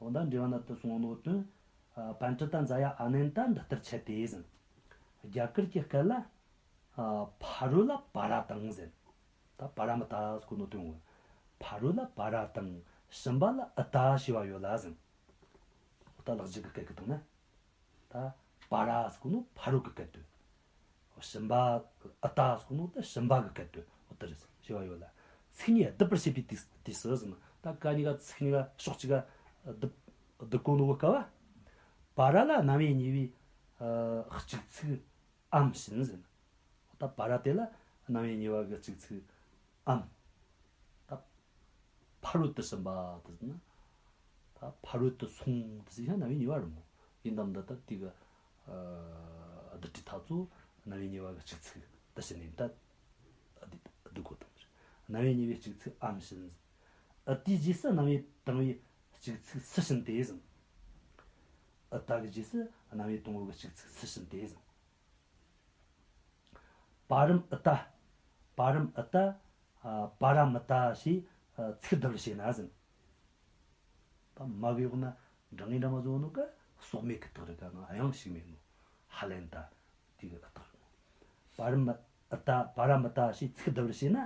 འོ་ད་འགྲེལ་བ་ན་དུ་གསུངས་ནོ་དོན། ཨ། པཎྜི་ཏ་ཛཱ་ཡ་ཨ་ནནྟ་འདི་ལྟར་འཆད་དེ་ཟེར། རྒྱ་གར་གྱི་སྐད་ལ། ཨ། ཕ་རོལ་ལ་པཱ་ར་དང་ཟེར། ད་པཱ་ར་མི་ཏཱ་ཟེར་གོ་ནོ་དོན་ངོ་། ཕ་རོལ་ལ་པཱ་ར་དང་གཤིན་པ་ལ་ཨི་ཏཱ་ཞེས་པ་ཡོད་ལ་ཟེར། ད་ལེགས་སྦྱར་གྱི་སྐད་ཀྱི་སྟེང་ན། ད་པཱ་ར་ཟེར་གོ་ནོ་ཕ་རོལ་གྱི་སྐད་དོད། གཤིན་པ། ཨི་ཏཱ་ཟེར་གོ་ནོ་ད་གཤིན་པ་གི་སྐད་དོད། འོ་དེ་རེད་ཟེར་བ་ཡོད་ལ། ཚིག་གཉིས་བསྡུ་བར་བྱེད་པའི་དུས་དུས་སུ་ཟེར་ན། ད་ཀ་གཉིས་ཀ་ཚིག་གཉིས་ཀ་ཕྱོགས་གཅིག་ག་བསྡུ་བསྡུ་གོ་ནོ་གི་སྐབས། པཱ་ར་ལ་རྣམ་དབྱེ་གཉིས་པའི་ཨ་གཅིག་ཚིག་ཨམ་བྱིན་ཟེར་ན། ད་པཱ་ར་དེ་ལ་རྣམ་དབྱེ་གཉིས་པ་གི་གཅིག་ཚིག་ཨམ། ད་ཕ་རོལ་ཏུ་ཕྱིན་པ་དེ་ཟེར་ན། ད་ཕ་རོལ་ཏུ་སོང་དེ་ཟེར་ན་རྣམ་དབྱེ་གཉིས་པ་རེད་མོ། ཡིན་དམ་ད་ད་དེ་གི་ཨ་བསྡུ་སྒྲའི་ཐ་ཚོ་རྣམ་དབྱེ་གཉིས་པ་གི་གཅིག་ཚིག་དེ་བྱིན་ནས་ད་བསྡུ་བསྡུ་དགོས་དང་། རྣམ་དབྱེ་གཉིས་པའི་གཅིག་ཚིག་ཨམ་བྱིན། ཨི་ཏཱའི་རྗེས་སུ་རྣམ་དབྱེ་དང་པོའི་གཅིག་ཚིག་སུ་བྱིན་ཏེ་ཟེར། ཨི་ཏཱ་གི་རྗེས་སུ་རྣམ་དབྱེ་དང་པོ་གི་གཅིག་ཚིག་སུ་བྱིན་ཏེ་ཟེར། པཱ་རམ་ཨི་ཏཱ། པཱ་རམ་ཨི་ཏཱ། ཨ་པཱ་ར་མི་ཏཱ་ཞེས་ཨ་ཚིག་བསྡུ་བར་བྱེད་ན་ཟེར། ད་མ་གི་འོག་ན་འགྲེང་ངེ་འདྲ་མ་བཟོ་ནོ་ཀ་སྲོག་མེད་ཀྱི་རྟགས་རེད་ཀ། ང་དབྱངས་ཤིག་མེད་ནོ། ཧ་ལན་ཏ། དེ་གི་རྟགས་རེད། པཱ་རམ་ཨི་ཏཱ། པཱ་ར་མི་ཏཱ་ཞེས་ཚིག་བསྡུ་བར་བྱེད་ན།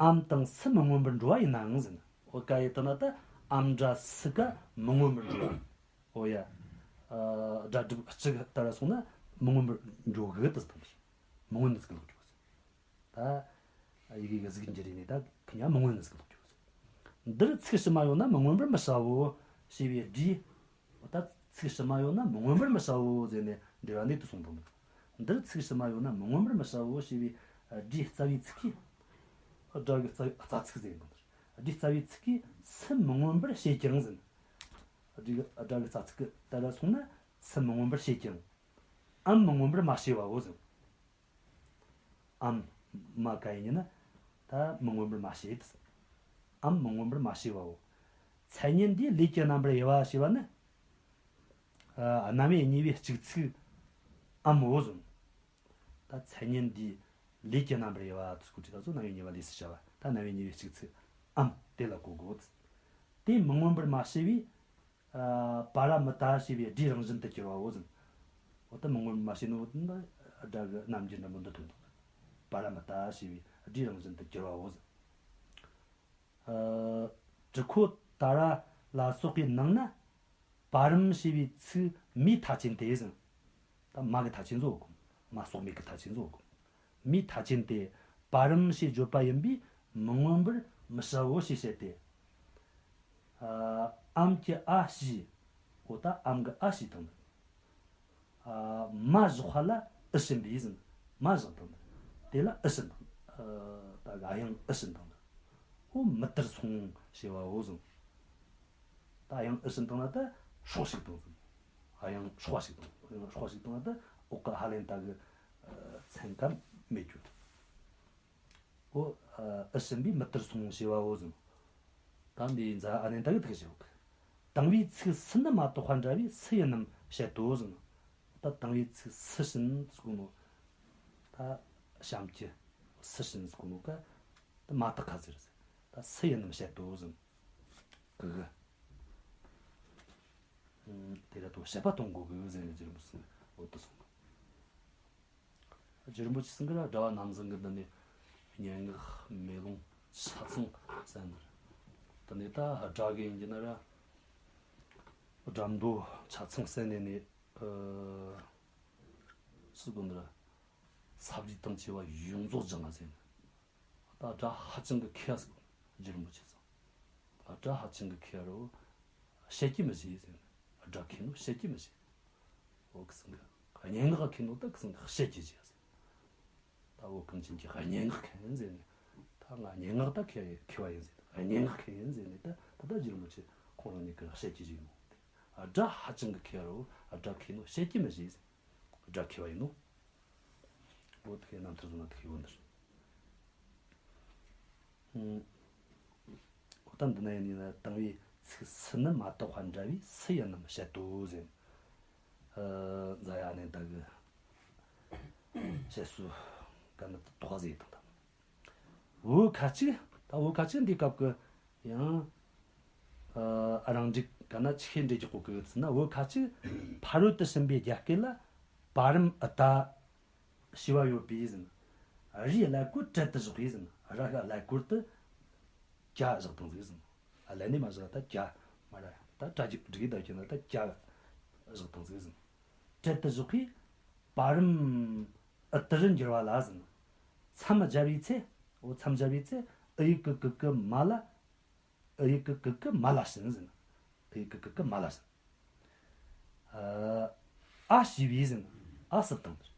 ཨམ་དང་སུ་མི་མངོན་པར་འགྲོ་བ་ཡིན་ནའང་ཟེར། འོ་ཀ་ཡི་དེ་ན་ད་ཨམ་སྒྲ་སུ་ཀ་མི་མངོན་པར་འགྲོ་བ། འོ་ཡ། ཨ་སྒྲ་སྒྲུབ་སྤྱི་ལྟར་སོང་ན་མི་མངོན་པར་འགྲོ་གི་དེ་སྟོན་པ་རེད། མི་མངོན་ནི་ཟིག་ལོག་འགྲོ་གི། ད་ཡི་གེ་གི་གཟུགས་འགྱུར་ནས་ད་ཁི་ཉ་མི་མངོན་ནི་ཟིག་ལོག་འགྲོ་གི། འདིར་ཚིག་ཕྱི་མ་ཡོད་ན་མི་མངོན་པར་མི་བྱའོ་ཞེས་པའི་སྒྲས། འོ་ད་ཚིག་ཕྱི་མ་ཡོད་ན་མི་མངོན་པར་མི་བྱའོ་ཟེར་ནས་འགྲེལ་བ་འདི་དུ་གསུངས་པ་མོ། འདིར་ཚིག་ཕྱི་མ་ཡོད་ན་མི་མངོན་པར་མི་བྱའོ་ཞེས་པའི་སྒྲའི་རྩ་བའི་ཚིག་གིས། སྒྲ་གི་རྩ་བའི་རྩ་ཚིག་ཟེར་གི་མོ། སྒྲའི་རྩ་བའི་ཚིག་གིས་སུ་མི་མངོན་པར་བྱེད་ཀྱང་ཟེར། སྒྲའི་སྒྲ་གི་རྩ་ཚིག་གི་ལྟར་སོང་ན་སུ་མི་མངོན་པར་བྱེད་ཀྱང་། ཨམ་མི་མངོན་པར་མ་བྱས་པའོ་ཟེར། ཨམ་མ་ཀ་ཡི་ཉིན་ན་ད་མི་མངོན་པར་མ་བྱས། ཨམ་མི་མངོན་པར་མ་བྱས་པའོ། མཚན་ཉིད་འདིས་ལས་ཀྱི་རྣམ་པར་དབྱེ་བ་ཞེས་པ་ནི། ཨ་རྣམ་དབྱེ་གཉིས་པའི་གཅིག་ཚིག་ཨམ་འོ་ཟེར། ད་མཚན་ཉིད་འདིས་ལས་ཀྱི་རྣམ་པར་དབྱེ་བ་ཚིག་གོ་ཁྲིད་ད་ཚོ་རྣམ་དབྱེ་གཉིས་པ་ལས་སུ་བྱ་བ། ད་རྣམ་དབྱེ་གཉིས་པའི་གཅིག་ཚིག་ཨམ་དེ་ལ་གོ་དགོས། དེ་མི་མངོན་པར་མ་བྱས་པས། ཨ་པཱ་ར་མི་ཏཱ་ཞེས་པའི་སྒྲའི་རང་བཞིན་དུ་གྱུར་པའོ་ཟེར། འོ་ད་མི་མངོན་པར་མ་བྱས་ནོ་ད་སྒྲ་གི་རྣམ་འགྱུར་འདྲ་མོ་འདི་ཐོན་ཐུབ། པཱ་ར་མི་ཏཱ་ཞེས་པའི་སྒྲའི་རང་བཞིན་དུ་གྱུར་པའོ་ཟེར། ཨ་དྲི་ཁོ་ཏཱ་ར་ལ་སོགས་པའི་ནང་ན། པཱ་རམ་ཞེས་པའི་ཚིག་མའི་མཐའ་ཅན་ཏེ་ཟེར། ད་མ་གི་མཐའ་ཅན་བཟོ་གོ། མ་སྲོག་མེད་ཀྱི་མཐའ་ཅན་བཟོ་གོ། མའི་མཐའ་ཅན་ཏེ། པཱ་རམ་ཞེས་བརྗོད་པ་ཡིན་པས་མི་མངོན་པར་མི་བྱའོ་ཞེས་བཤད་དེ། ཨ་ཨམ་གྱི་ཨ་ཞེས། འོ་ད་ཨམ་གི་ཨ་ཞེས་དང་། ཨ་མ་བཞག་པ་ལ་ཨི་ཞིམ་པའི་ཟིན། མ་བཞག་དང་། དེ་ལ་ཨི་ཞིམ་དང་། ཨ་ད་ག་དབྱངས་ཨི་ཞིམ་དང་། འོ་མི་ལྟར་སོང་ཞེས་པའོ་ཟིན། ད་དབྱངས་ཨི་ཞིམ་དང་ལ་ད་སྲོག་ཞིག་དང་ཟིན། ཨ་དབྱངས་སྲོག་ཞིག་དང་། དབྱངས་སྲོག་ཞིག་དང་ལ་ད་འོག་གི་ཧ་ལན་ཏ་གི་ཚན་ཁ་མེད་གྱུར། འོ་ཨི་ཞིམ་པའི་མི་ལྟར་སོང་ཞེས་པའོ་ཟིན། ད་འདི་ཛ་ཨ་ནན་ཏ་གི་ཐུག་ཞེས་འོག་དང་པོའི་ཚིག་སུ་ནི་མ་གཏོགས་པ་འདྲ་བས་སུ་ཡིན་ནམ་བཤད་དོ་ཟིན། ད་དང་པོའི་ཚིག་སུ་ཞིན་ཟེར་གོ་ནོ། ད་ཞབས་ཀྱུ་སུ་ཞིན་ཟེར་གོ་ནོ་ཀ་ད་མ་དག་ཁ་ཟེར་ཟེར། ད་སུ་ཡིན་ནམ་བཤད་དོ་ཟིན། གི་གི། ཨུམ། དེ་ལ་དོ་བཤད་པ་གཏོང་དགོས་གི་ཟེར་ནས་རྗེ་རིན་པོ་ཆེ་འོ་དུ་སོང་། རྗེ་རིན་པོ་ཆེ་ཚང་གི་ར་སྒྲ་བ་རྣམ་གཞག་གི་འདི་ནས་སྙན་ངག་མེ་ལོང་ཆ་ཚང་གསན་ནི་རེད། དེ་ནས་ད་སྒྲ་གི་ཡིན་གྱི་ན་ར་སྒྲ་མདོ་ཆ་ཚང་གསན་ནས་ནས་ཨ་སུ་དགོན་འདི་ར་ས་བྲིས་དང་བཅས་པ་ཡོངས་རྫོགས་སྦྱངས་ཟེར་ནས། ད་སྒྲ་ཧ་ཅང་གི་མཁས་ཟེར། རྗེ་རིན་པོ་ཆེ་ཚང་། ད་སྒྲ་ཧ་ཅང་གི་མཁས་རོ། བཤད་ཀྱི་མི་ཤེས་ཟེར། སྒྲ་མཁས་ནོ་བཤད་ཀྱི་མི་ཤེས། འོ་གི་སང་གི་སྙན་ངག་མཁས་ནོ་ད་གི་སང་གི་བཤད་ཀྱི་ཤེས་ཟེར། ད་འོ་གངས་ཅན་གྱི་སྙན་ངག་མཁན་ཟེར་ནས། ད་ང་སྙན་ངག་ད་མཁས་མཁས་པ་ཡིན་ཟེར། སྙན་ངག་མཁས་ཡིན་ཟེར་ནས་ད་ད་ད་རྗེ་རིན་པོ་ཆེ་ཁོང་རང་ཉིད་ཀྱི་བཤད་ཀྱི་ཡིན་ནོ། སྒྲ་ཧ་ཅང་གི་མཁས་རོ། སྒྲ་མཁས་ནོ་བཤད་ཀྱི་མི་ཤེས་ཟེར། སྒྲ་མཁས་པ་ཡིན་ནོ། འོ་དེ་རྣམ་ཐར་བཟོ་ན་དེ་ཡོད་འདིར། འོ་ད་འདི་ན་ཡིན་ན་དང་པོའི་ཚིག་སུ་ནི་མ་གཏོགས་པ་འདྲ་བས་སུ་ཡིན་ནམ་བཤད་དོ་ཟེར། ཨ་ཛ་ཡ་ནས་ད་གི་བཤད་སྲོལ་ག་ནི་དོགས་ཟེར་དང་དང་། བོད་ཁ་ཅིག་ད་བོད་ཁ་ཅིག་འདི་སྐབས་ཀྱི་ཡང་ཨ་རང་འགྲིག་ག་ན་ཆི་ཤེས་འདྲེ་རྒྱག་གོ་གི་ཡོད་ཚུལ་ན། བོད་ཁ་ཅིག་ཕ་རོལ་ཏུ་ཕྱིན་པའི་རྒྱ་སྐད་ལ་པཱ་རམ་ཨི་ཏཱ་ཞེས་པ་ཡོད་པས་ཟིན། རའི་ཀླད་ཀོར་བྲལ་དུ་བཞག་པས་ཟེར། ར་ཤ་ཀླད་ཀོར་དུ་ཀ་བཞག་བཏང་ཟིག་ཟེར། ཀླད་ནས་མ་བཞག་ད་ཀ་མ་ར། ད་ཀྲ་གི་སྒྲིག་གི་ད་ཁྱེད་ན་ད་ཀ་བཞག་བཏང་ཟིག་ཟེར། བྲལ་དུ་བཞག་པས་བར་རིམ་ཨུ་ཏུ་རུ་འགྱུར་བ་ལ་ཟེར། མཚམས་སྦྱར་བའི་ཚེ། འོ་མཚམས་སྦྱར་བའི་ཚེ་ཨུ་ཡིག་གི་གུ་གུ་མ་ལ། ཨུ་ཡིག་གི་གུ་གུ་མ་ལ་ཕྱིན་ཟེར། ཨུ་ཡིག་གི་གུ་གུ་མ་ལ་ཕྱིན། ཨ་ཞེས་པས་ཟེར། ཨ་ཟེར་བཏང་།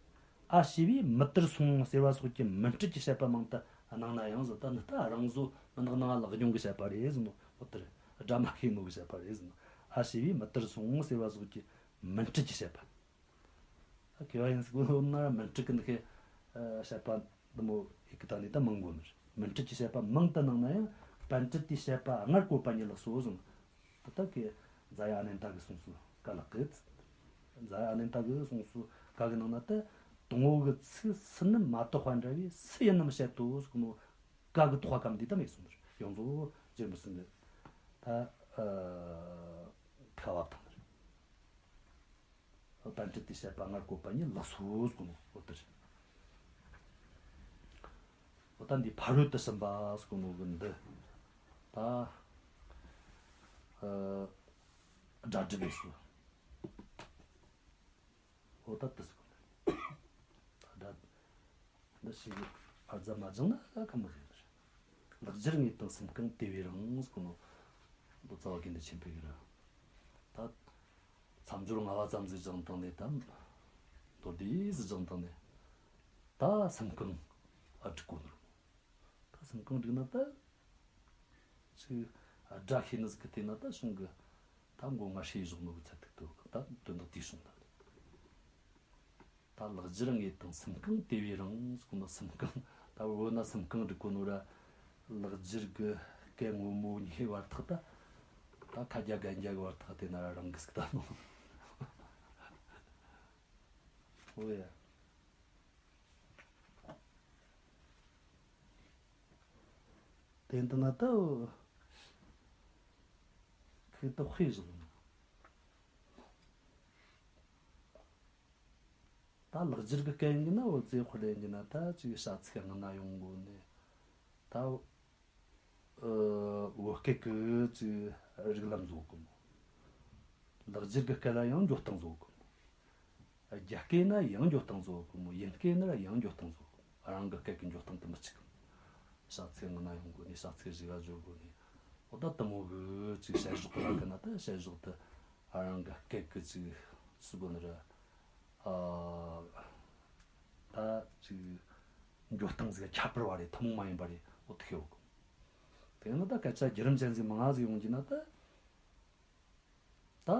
ཨ་ཞེས་པས་མུ་ཏིར་སོང་ཟེར་བ་སོགས་ཀྱི་མུན་སྤྲུལ་གྱི་བཤད་པ་མང་དུ་སྣང་ན་ཡང་ཟེར། ད་ནི་ད་རང་བཟོ་མི་ནག་ནང་ལག་རྙོང་གི་བཤད་པ་རེད་ཟེར་ནོ། མུ་ཏིར་སྒྲ་མ་ཤེས་ནོ་གི་བཤད་པ་རེད་ཟེར་ནོ། ཨ་ཞེས་པས་མུ་ཏིར་སོང་ཟེར་བ་སོགས་ཀྱི་མུན་སྤྲུལ་གྱི་བཤད་པ། ད་མཁས་པ་ཡིན་ཟེར་གོ་ན་མུན་སྤྲུལ་གི་འདི་ཁའི་བཤད་པ་འདི་མོ་ཡི་གེ་དག་ནས་ད་མང་གོ་ནི་རེད། མུན་སྤྲུལ་གྱི་བཤད་པ་མང་དུ་སྣང་ན་ཡང་པཎ་ཌི་ཏའི་བཤད་པ་སྔར་གོ་བ་ཉིད་ལགས་སོ་ཟེར། ད་ལྟ་གི་རྫ་ཡ་ཨ་ནནྟ་གི་གསུང་སོ་ཀ་ལགས་གི། རྫ་ཡ་ཨ་ནནྟ་གི་གསུང་སོ་ཀ་གི་ནང་ན་ད་དང་པོ་གི་ཚིག་སུ་ནི་མ་དོགས་པ་འདྲ་བས་སུ་ཡིན་ནམ་བཤད་དོ་ཟེར་གོ་ནོ་ཀ་གི་དོགས་པ་གམ་འདི་ད་མེད་གསུངས་ནི་རེད། ཡོངས་རྫོགས་རྗེ་རིན་པོ་ཆེ་འདི་ད་ཁ་བབ་བཏང་ནི་རེད། པཎ་ཌི་ཏའི་བཤད་པ་སྔར་གོ་བ་ཉིད་ལགས་སོ་ཟེར་གོ་ནོ་འོ་དེ་རེད། འོ་ད་འདི་ཕ་རོལ་ཏུ་ཕྱིན་པ་ཟེར་གོ་ནོ་གི་འདི་ད་ཨ་སྒྲ་སྒྲུབ་པས་སོ། འོ་ད་དེ་ཟེར་གོ་ནོ་ད་སྒྲ། འདི་ཞིག་ཨ་རྫ་མ་སྦྱངས་ན་ཨ་ཁ་མོ་ཟེར་རེད། ལེགས་སྦྱར་ངེས་དང་སེམས་གང་དེ་བས་རང་ཟེར་གོ་ནོ། འདི་རྩ་བ་དགེ་འདུན་ཆོས་འཕེལ་གི་རེད། ད་མཚམས་སྦྱོར་ལྔ་བ་ཙམ་ཟིག་སྦྱངས་བཏང་ནས་ད་མདོར་བསྡུས་ཟིག་སྦྱངས་བཏང་ནས་ད་སེམས་གང་ཨ་སྒྲིག་གོ་ནོ། ད་སེམས་གང་སྒྲིག་ན་ད་ཅིག་སྒྲ་ཤེས་ནི་ཟིག་གི་དེ་ན་ད་བྱུང་གི། ད་མགོ་ང་ཧྲེ་བཞག་ནོ་གི་ཚད་ཐིག་ཏུ་ད་དོན་དག་དེ་བྱུང་ད། ད་ལེགས་སྦྱར་ངེས་དང་སེམས་གང་དེ་བས་རང་ཟེར་གོ་ནོ། སེམས་གང་ད་བོད་ན་སེམས་གང་སྒྲིག་གོ་ནོ་ར། ལེགས་སྦྱར་གི་སྐད་ངོ་མ་གཉིས་བར་ཐག་ད། ད་ཁ་རྒྱ་རྒན་རྒྱ་གི་བར་ཐག་དེ་ན་ར་རང་གི་ཟིག་ད་ནོ། འོ་ཡ། དེ་འདི་ན་ད་ཁོས་ད་དཔེ་བཞག་ནོ། ད་ལེགས་སྦྱར་གི་སྐད་ཡིན་གྱི་ན་འོ་ཙེ་དཔེ་ལེན་གྱི་ན་ད་ཅིག་བྱ་ཚིག་སྔ་ན་ཡོང་གོ་ནས་ད་ཨ་བོད་སྐད་གི་ཅིག་རིགས་ལམ་བཟོ་གོ་མོ། ལེགས་སྦྱར་གི་སྐད་ལ་ཡང་འགྲོ་སྟངས་བཟོ་གོ་མོ། རྒྱ་སྐད་ན་ཡང་འགྲོ་སྟངས་བཟོ་གོ་མོ། དབྱིན་སྐད་ན་ཡང་འགྲོ་སྟངས་བཟོ་གོ་མོ། རང་གི་སྐད་གི་འགྲོ་སྟངས་དེ་མི་གཅིག་གི། བྱ་ཚིག་སྔ་ན་ཡོང་གོ་ནས་བྱ་ཚིག་རིགས་ལ་སྦྱོར་གོ་ནས་འོ་ད་དེ་མོ་གི་ཅིག་བྱ་གཞག་གི་ར་གི་ན་ད་བྱ་གཞག་དེ་རང་གི་སྐད་གི་ཅིག་སུ་གོ་ནི་ར། ཨ་ད་ཅིག་འགྲོ་སྟངས་ཟིག་ཁྱད་པར་བ་རེད། ཐུན་མོང་མ་ཡིན་པ་རེད། འོ་དེ་ཤེས་འོ་གི། དེ་ན་ད་སྐད་ཆ་བརྒྱུད་རིམ་ཅན་ཟིག་མང་ང་ཟིག་ཡོང་གི་ན་ད། ད་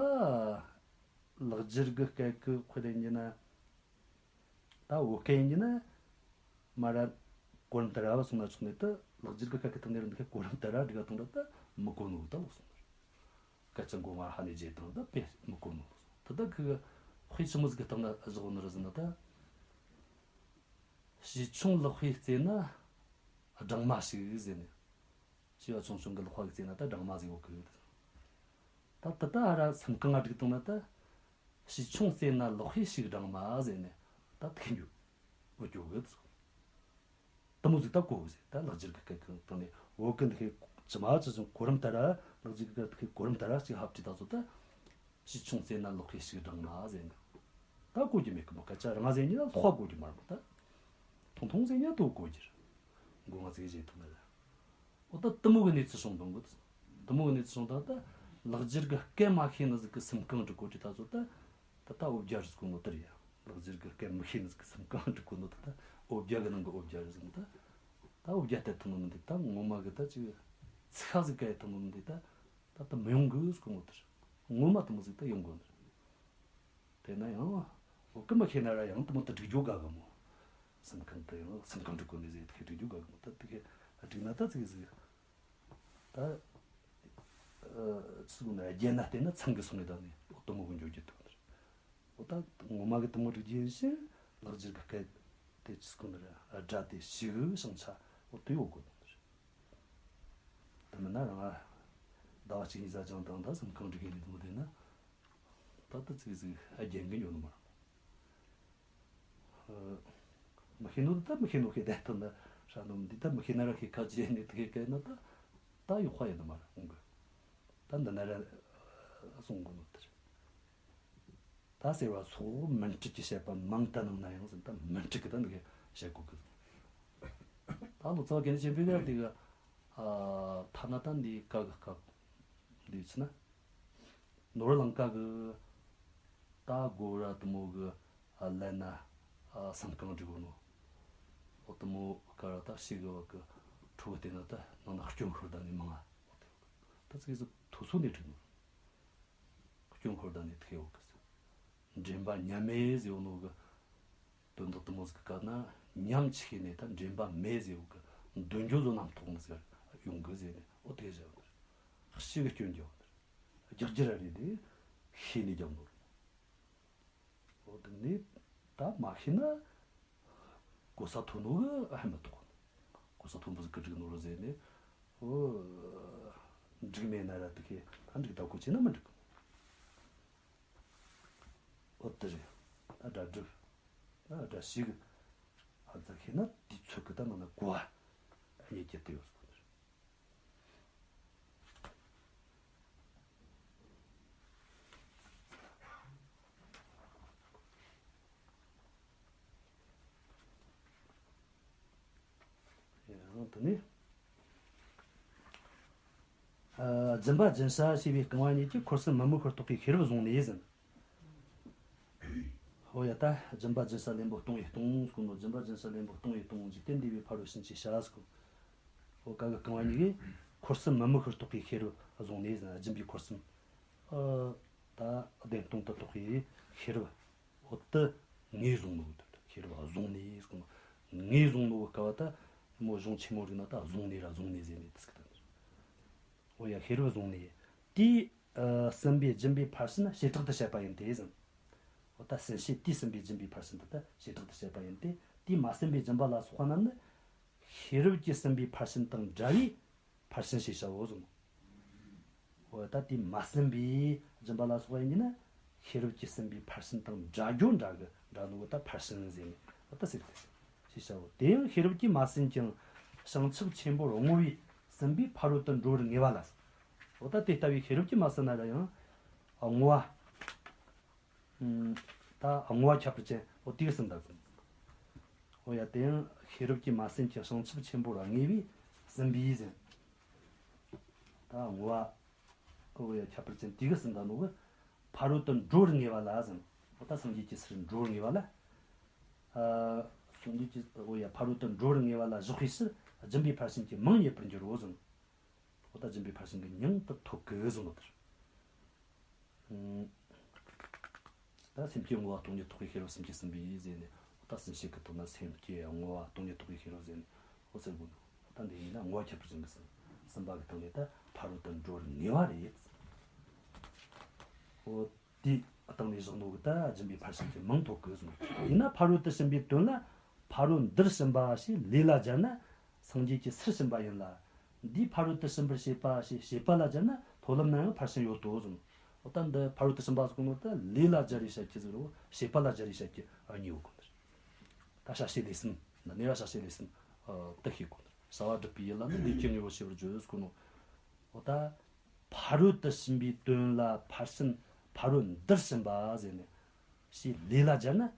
ལེགས་སྦྱར་གི་སྐད་གི་དཔེ་ལེན་གྱི་ན། ད་བོད་སྐད་ཡིན་གྱི་ན། མ་ར་གོ་རིམ་ལྟར་ར་བ་སོང་ན་ཆོག་ནས་ད་ལེགས་སྦྱར་གི་སྐད་གི་ཐོག་ནས་ར་འདི་སྐད་གོ་རིམ་ལྟར་ར་འགྲིག་ག་གཏོང་ར་ད་མི་གོ་ནོ་ད་ལོག་སོང་ནི་རེད། སྐད་ཆ་མགོ་མ་ཧ་ནས་བརྗེད་བཏང་ད་དཔེ་མི་གོ་ནོ་ལོག་སོང་། ད་ད་ཁི་དཔེ་ཆི་མོ་ཟིག་གི་སྟེང་ན་བཞག་ནི་རེད་ཟེར་ན་ད། བྱས་ཆུང་ལག་པས་བརྩེས་ན་སྦྲང་མ་ཞིག་ཟེར་ནས། བྱས་པ་ཆུང་ཆུང་གི་ལག་པ་གིས་བརྩེས་ན་ད་སྦྲང་མ་ཟིག་ཡོད་གི། ད་ད་ད་ཨ་ར་སེམས་གང་ང་སྒྲིག་བཏང་ན་ད། བྱས་ཆུང་བརྩེས་ན་ལག་པས་ཤིག་སྦྲང་མ་ཟེར་ནས་ད་ཐུག་འགྱོ། འོ་འགྱོ་གི་ཟེར། དེ་མོ་ཟིག་ད་གོ་གི་ཟེར། ད་ལེགས་སྦྱར་གི་སྐད་གི་སྟེང་ནས་བོད་གི་འདི་ཁའི་ཇི་མ་ཇི་བཞིན་གོ་རིམ་ལྟར་ར་ལེགས་སྦྱར་གི་སྐད་གི་གོ་རིམ་ལྟར་ར་ཅིག་ཧབ་ཁྲིད་ད་ཚོ་ད། བྱས་ཆུང་བརྩེས་ན་ལག་པས་ཤིག་སྦྲང་མ་ཟེར་ནས། ད་གོ་རྒྱུ་མེད་གི་མོ། སྐད་ཆ་རང་ཟེར་ཉིན་ལ་ལྷག་གོ་རྒྱུ་མ་རེད་མོ་ད། ཐུང་ཐུང་ཟེར་ཉིན་ལ་དོ་གོ་རྒྱུ་རེད། མགོ་ང་ཚིག་བྱེད་ཐུབ་ན་རེད། འོ་ད་དེ་མོ་གི་གནས་ཚུལ་བྱུང་བཏང་གི། དེ་མོ་གི་གནས་ཚུལ་བྱུང་བཏང་ད། ལེགས་སྦྱར་གི་སྐད་མ་ཤེས་ནི་ཟིག་གི་སེམས་གང་སྒྲིག་གོ་དྲི་ད་ཚོ་ད། ད་ད་འོ་བརྒྱལ་རེད་ཟེར་གོ་ནོ་དེ་རེད་ཡ། ལེགས་སྦྱར་གི་སྐད་མི་ཤེས་ནི་ཟིག་གི་སེམས་གང་སྒྲིག་གོ་ནོ་ད་ད་འོ་བརྒྱལ་གི་ནང་གི་འོ་བརྒྱལ་རེད་ཟེར་ནོ་ད། ད་འོ་བརྒྱལ་ལྟ་ཐུབ་ནོ་མི་འདུག་ད་ངོ་མ་གི་ད་ཅིག་ཚིག་ཁ་ཟིག་ག་ཡེ་ཐུབ་ནོ་མི་འདུག་ད། ད་ལྟ་མི་ཡོང་གི་ཟེར་གོ་ནོ་དེ་རེད། ངོ་མ་དེ་མོ་ཟིག་ད་ཡོང་དགོས་ནི་རེད། དེ་ན་ཡང་། འོ་ཀི་མ་ཤེས་ན་ར་ཡང་དེ་མོ་ད་སྒྲིག་རྒྱུ་དགའ་གི་མོ། སེམས་གང་དེ་ཡང་སེམས་གང་སྒྲིག་གོ་ནི་ཟིག་དེ་གི་སྒྲིག་རྒྱུ་དགའ་གི་མོ། ད་དེ་གི་སྒྲིག་ན་ད་ཙིག་ཟིག་ད། ཨ་ཚུགས་ན་རྒྱན་ན་བལྟས་ན་ཚང་གི་སོང་ངེ་ད་ནི་འོ་དེ་མོ་གི་འཇོག་རྒྱུ་དེ་མོ་རེད། འོ་ད་ངོ་མ་གི་དེ་མོ་སྒྲིག་རྒྱུ་ཡིན་ཕྱིན་ལེགས་སྦྱར་གི་སྐད་དེ་ཚུགས་ན་ར་སྒྲ་དེ་ཞིག་བྱང་ཆ་འོ་དེ་ཡོད་དགོས་དེ་མོ་རེད། དེ་མིན་ན་རང་ང་ཟླ་བ་གཅིག་གཉིས་ཙམ་སྦྱངས་བཏང་ད་སེམས་གང་སྒྲིག་གི་ནི་དེ་མོ་བསྡད་ན། ད་ལྟ་ཙིག་ཟིག་ཨ་རྒྱན་གི་ཉོ་ནི་མ་རེད། མི་ཤེས་ནོ་ད་མི་ཤེས་ནོ་ཤེས་བསྡད་ཐུབ་ན་ཧྲ་ནོ་འདི་ད་མི་ཤེས་ན་ར་ཤེས་ཁ་ཅི་ནས་དེ་ཤེས་གལ་ན་ད་ད་ཡོག་ཁ་ཡིན་ནི་མ་རེད་འོང་གི། ད་འདི་ན་ར་གསུང་དགོས་ནོ་དེ་རེད། ད་ཟེར་བ་སོགས་མུན་སྤྲུལ་གྱི་བཤད་པ་མང་དུ་སྣང་ན་ཡང་ཟིན་ད་མུན་སྤྲུལ་གྱི་ད་འདི་ག་བཤད་དགོས་གི། ད་ལོ་ཙཱ་བ་དགེ་འདུན་ཆོས་འཕེལ་གྱིས་འདི་ག་ཐ་ན་ད་འདི་ག་གི་སྐབས་འདི་ཚུ་ན། ནོར་བུ་ལང་ཀ་གི་ད་སྒོ་ར་དུ་མོ་གི་ཨ་ལན་ན་ཨ་སེམས་རྐང་སྒྲིག་གོ་ནོ། འོ་དུ་མོ་ག་ར་ད་ཤི་གི་བ་གི་ཁྲོ་བོ་དེ་ན་ད་ནང་ན་སྐྱོན་ཤོར་ད་ནི་མང་ང་། ད་ཙི་གི་ཐོ་སོ་ནས་སྒྲིག་ནོ། སྐྱོན་ཤོར་ད་ནི་ཐེ་བོ་གི་འདྲེན་པ་ཉམས་མེད་ཟེར་བོ་ནོ་གི་དོན་དག་དུ་མོ་ཟིག་གི་སྐབས་ན་ཉམས་ཆི་ནས་ད་འདྲེན་པ་མེད་ཟེར་བོ་གི་འདོན་རྒྱུ་བཟོ་རྣམ་རྟོག་ནི་ཟེར་ཡོང་གི་ཟེར་ནས་འོ་དེ་བཞག་ནི་རེད། ཤི་གི་སྐྱོན་རྒྱག་ནི་རེད། རྒྱག་རྒྱུ་ར་རེད་དེ་ཤེས་ནས་རྒྱག་ནོ་རེད། འོ་དེ་ནས་ད་མ་ཤེས་ན་གོ་ས་མཐོ་ནོ་གི་ཨ་ཧ་མ་གཏོགས་གོ་ས་མཐོན་པོ་ཟིག་གི་འགྲིག་ནོ་རེད་ཟེར་ནས་འོ་འགྲིག་མེད་ན་ར་དེ་ཁེ་ད་འགྲིག་ད་གོ་ཆེ་ན་མི་འགྲིག་འོ་དེ་རེད། ད་སྒྲ་སྒྲུབ་ད་སྒྲ་ཞིག་ཨ་ཙ་ཤེས་ན་དེ་ཚོད་གི་ད་ནང་ན་གོ་བ་རྙེད་རྒྱུ་དེ་ཡོད་སོང་། ཡང་དེ་ནས། ཨ། སྦྱིན་པ་སྦྱིན་བྱ་ཞེས་པའི་རྐང་བ་གཉིས་ཀྱིས་འཁོར་གསུམ་མི་དམིགས་པར་རྟོགས་པའི་ཤེས་རབ་བཟུང་ནས་ཟིན། ཧོ་ཡ་ད་སྦྱིན་པ་སྦྱིན་བྱ་ལེན་པོ་སྟོང་ཡི་སྟོང་ཟེར་གོ་ནོ། སྦྱིན་པ་སྦྱིན་བྱ་ལེན་པོ་སྟོང་ཡི་སྟོང་། འཇིག་རྟེན་འདས་པའི་ཕ་རོལ་ཕྱིན་གྱི་བྱ་ཟེར་གོ། ཧོ་ག་གི་རྐང་བ་གཉིས་ཀྱིས་འཁོར་གསུམ་མི་དམིགས་པར་རྟོགས་པའི་ཤེས་རབ་བཟུང་ནས་ཟིན། སྦྱིན་པའི་འཁོར་གསུམ། ཨ། ད་བདེན་སྟོང་དུ་རྟོགས་པའི་ཤེས་རབ། འོ་དེ་ངོས་བཟུང་ནོ་དེ་ཤེས་རབ་བཟུང་ནས་ཟེར་གོ་ནོ། ངོས་བཟུང་ནོ་གི་སྐབས་ད་མོ་གཞུང་ཆེན་མོ་རིག་ན་ད་བཟུང་ནས་ར་བཟུང་ནས་ཟེར་ནས་དེ་ཟེར་གི་ད། འོ་ཡ་ཤེས་རབ་བཟུང་ནས་དེས། ཨ། གསུམ་པའི་སྦྱིན་པའི་ཕར་ཕྱིན་བྱེ་བྲག་ཏུ་བཤད་པ་ཡིན་ཏེ་ཟེར། འོ་ད་གསུམ་བྱེད་དེས་གསུམ་པའི་སྦྱིན་པའི་ཕར་ཕྱིན་དེ་ད་བྱེ་བྲག་ཏུ་བཤད་པ་ཡིན་ཏེ། དེས་མ་ཟིན་པའི་སྦྱིན་པ་ལ་སོགས་པ་རྣམས་ནི་ཤེས་རབ་ཀྱི་གསུམ་པའི་ཕར་ཕྱིན་དང་འདྲ་བའི་ཕར་ཕྱིན་ཞེས་བྱའོ་གསུངས། འོ་ད་དེས་མ་ཟིན་པའི་སྦྱིན་པ་ལ་སོགས་པ་ཡིན་གྱི་ན་ཤེས་རབ་ཀྱི་གསུམ་པའི་ཕར་ཕྱིན་དང་འདྲ་རྒྱུ་འདྲ་གི་འདྲ་ནོ་ད་ཕར་ཕྱིན་ཟེར་ནས་འོ་ད་ཟེར་ཏེ། ཞེས་བྱའོ། དེ་ཡང་ཤེས་རབ་ཀྱིས་མ་ཟིན་ཀྱང་བྱང་ཆུབ་ཆེན་པོར་བསྔོ་བས་ཟིན་པའི་ཕ་རོལ་ཏུ་འགྲོ་བར་ངེས་པ་ལ། འོ་ད་དེ་ལྟ་བུའི་ཤེས་རབ་ཀྱིས་མ་ཟིན་ན་ར་ཡང་བསྔོ་བ། ད་བསྔོ་བ་ཁྱད་པར་ཅན་འོ་དེ་གི་ཟིན་ད་གོ། འོ་ཡ་དེ་ཡང་ཤེས་རབ་ཀྱིས་མ་ཟིན་ཀྱང་བྱང་ཆུབ་ཆེན་པོར་བསྔོས་པས་ཟིན་པའི་ཟིན། ད་བསྔོ་བ་འོ་ཡ་ཁྱད་པར་ཅན་དེ་གི་ཟིན་ད་ནོ་གི་ཕ་རོལ་ཏུ་འགྲོ་བར་ངེས་པ་ལ་ཟིན། འོ་ད་སངས་རྒྱས་ཀྱི་སར་འགྲོ་བར་ངེས་པ་ལ། ཨ། སངས་རྒྱས་ཀྱི་འོ་ཡ་ཕ་རོལ་ཏུ་འགྲོ་བར་ངེས་པ་ལ་ཞོག་པའི་ཕྱིར་སྦྱིན་པའི་ཕར་ཕྱིན་གྱི་མིང་རྙེད་པར་འགྱུར་རོ་ཟིན། འོ་ད་སྦྱིན་པའི་ཕར་ཕྱིན་གྱི་མིང་དེ་ཐོབ་གི་ཟིན་ནོ་དེར། ད་སེམས་བསྐྱེད་བསྔོ་བ་སྟོང་ཉིད་རྟོགས་པའི་ཤེས་རབ་གསུམ་གྱིས་ཟིན་པའི་ཟེར་ནས་འོ་ད་གསུམ་བྱེད་ཀྱི་ཐོག་ན་སེམས་བསྐྱེད་བསྔོ་བ་སྟོང་ཉིད་རྟོགས་པའི་ཤེས་རབ་ཟེར་ནས་འོ་ཟེར་དགོས་ནོ། འོ་ད་འདི་ཡིན་ན་བསྔོ་བ་ཁྱད་པར་ཅན་གྱི་ཟིན། གསུམ་པ་གི་སྟེང་ནས་ད་ཕ་རོལ་ཏུ་འགྲོ་བར་ངེས་པ་རེད། འོ། དེའི་སྟེང་ནས་བཞག་ནོ་གི་ད་སྦྱིན་པའི་ཕར་ཕྱིན་གྱི་མིང་ཐོབ་གི་གསུངས། ཡིན་ན་ཕ་རོལ་ཏུ་ཕྱིན་པའི་དོན་ལ་ཕ་རོལ་འདིར་ཕྱིན་པ་ཞེས་ལས་ལ་སྦྱར་ན་སངས་རྒྱས་ཀྱི་སར་ཕྱིན་པ་ཡིན་ལ། འདིས་ཕ་རོལ་ཏུ་ཕྱིན་པར་བྱེད་པ་ཞེས་བྱེད་པ་ལ་སྦྱར་ན་མཐོ་ལམ་ན་ཡང་ཕར་ཕྱིན་ཡོད་དོ་གསུངས། འོ་ད་འདི་ཕ་རོལ་ཏུ་ཕྱིན་པ་ཟེར་གོ་ནོ་ད་ལས་ལ་སྦྱར་རེ་བཤད་ཀྱི་ཟེར་རོ་བྱེད་པ་ལ་སྦྱར་རེ་བཤད་ཀྱི་ཨ་གཉིས་ཡོད་གོ་ནོ། ད་བྱ་བྱེད་ལས་གསུམ་ན་ནི་ར་བྱ་བྱེད་ལས་གསུམ་ཨ་དེ་ཤེས་གོ་ནོ། བྱ་བ་སྒྲུབ་པའི་ཡུལ་ལ་ནི་ལས་ཀྱི་དངོས་པོ་ཤེས་པར་བརྗོད་ཟེར་གོ་ནོ། འོ་ད། ཕ་རོལ་ཏུ་ཕྱིན་པའི་དོན་ལ་ཕར་ཕྱིན་ཕ་རོལ་འདིར་ཕྱིན་པ་ཟེར་ནས། ཞེས་ལས་ལ་སྦྱར་ན། ཨ།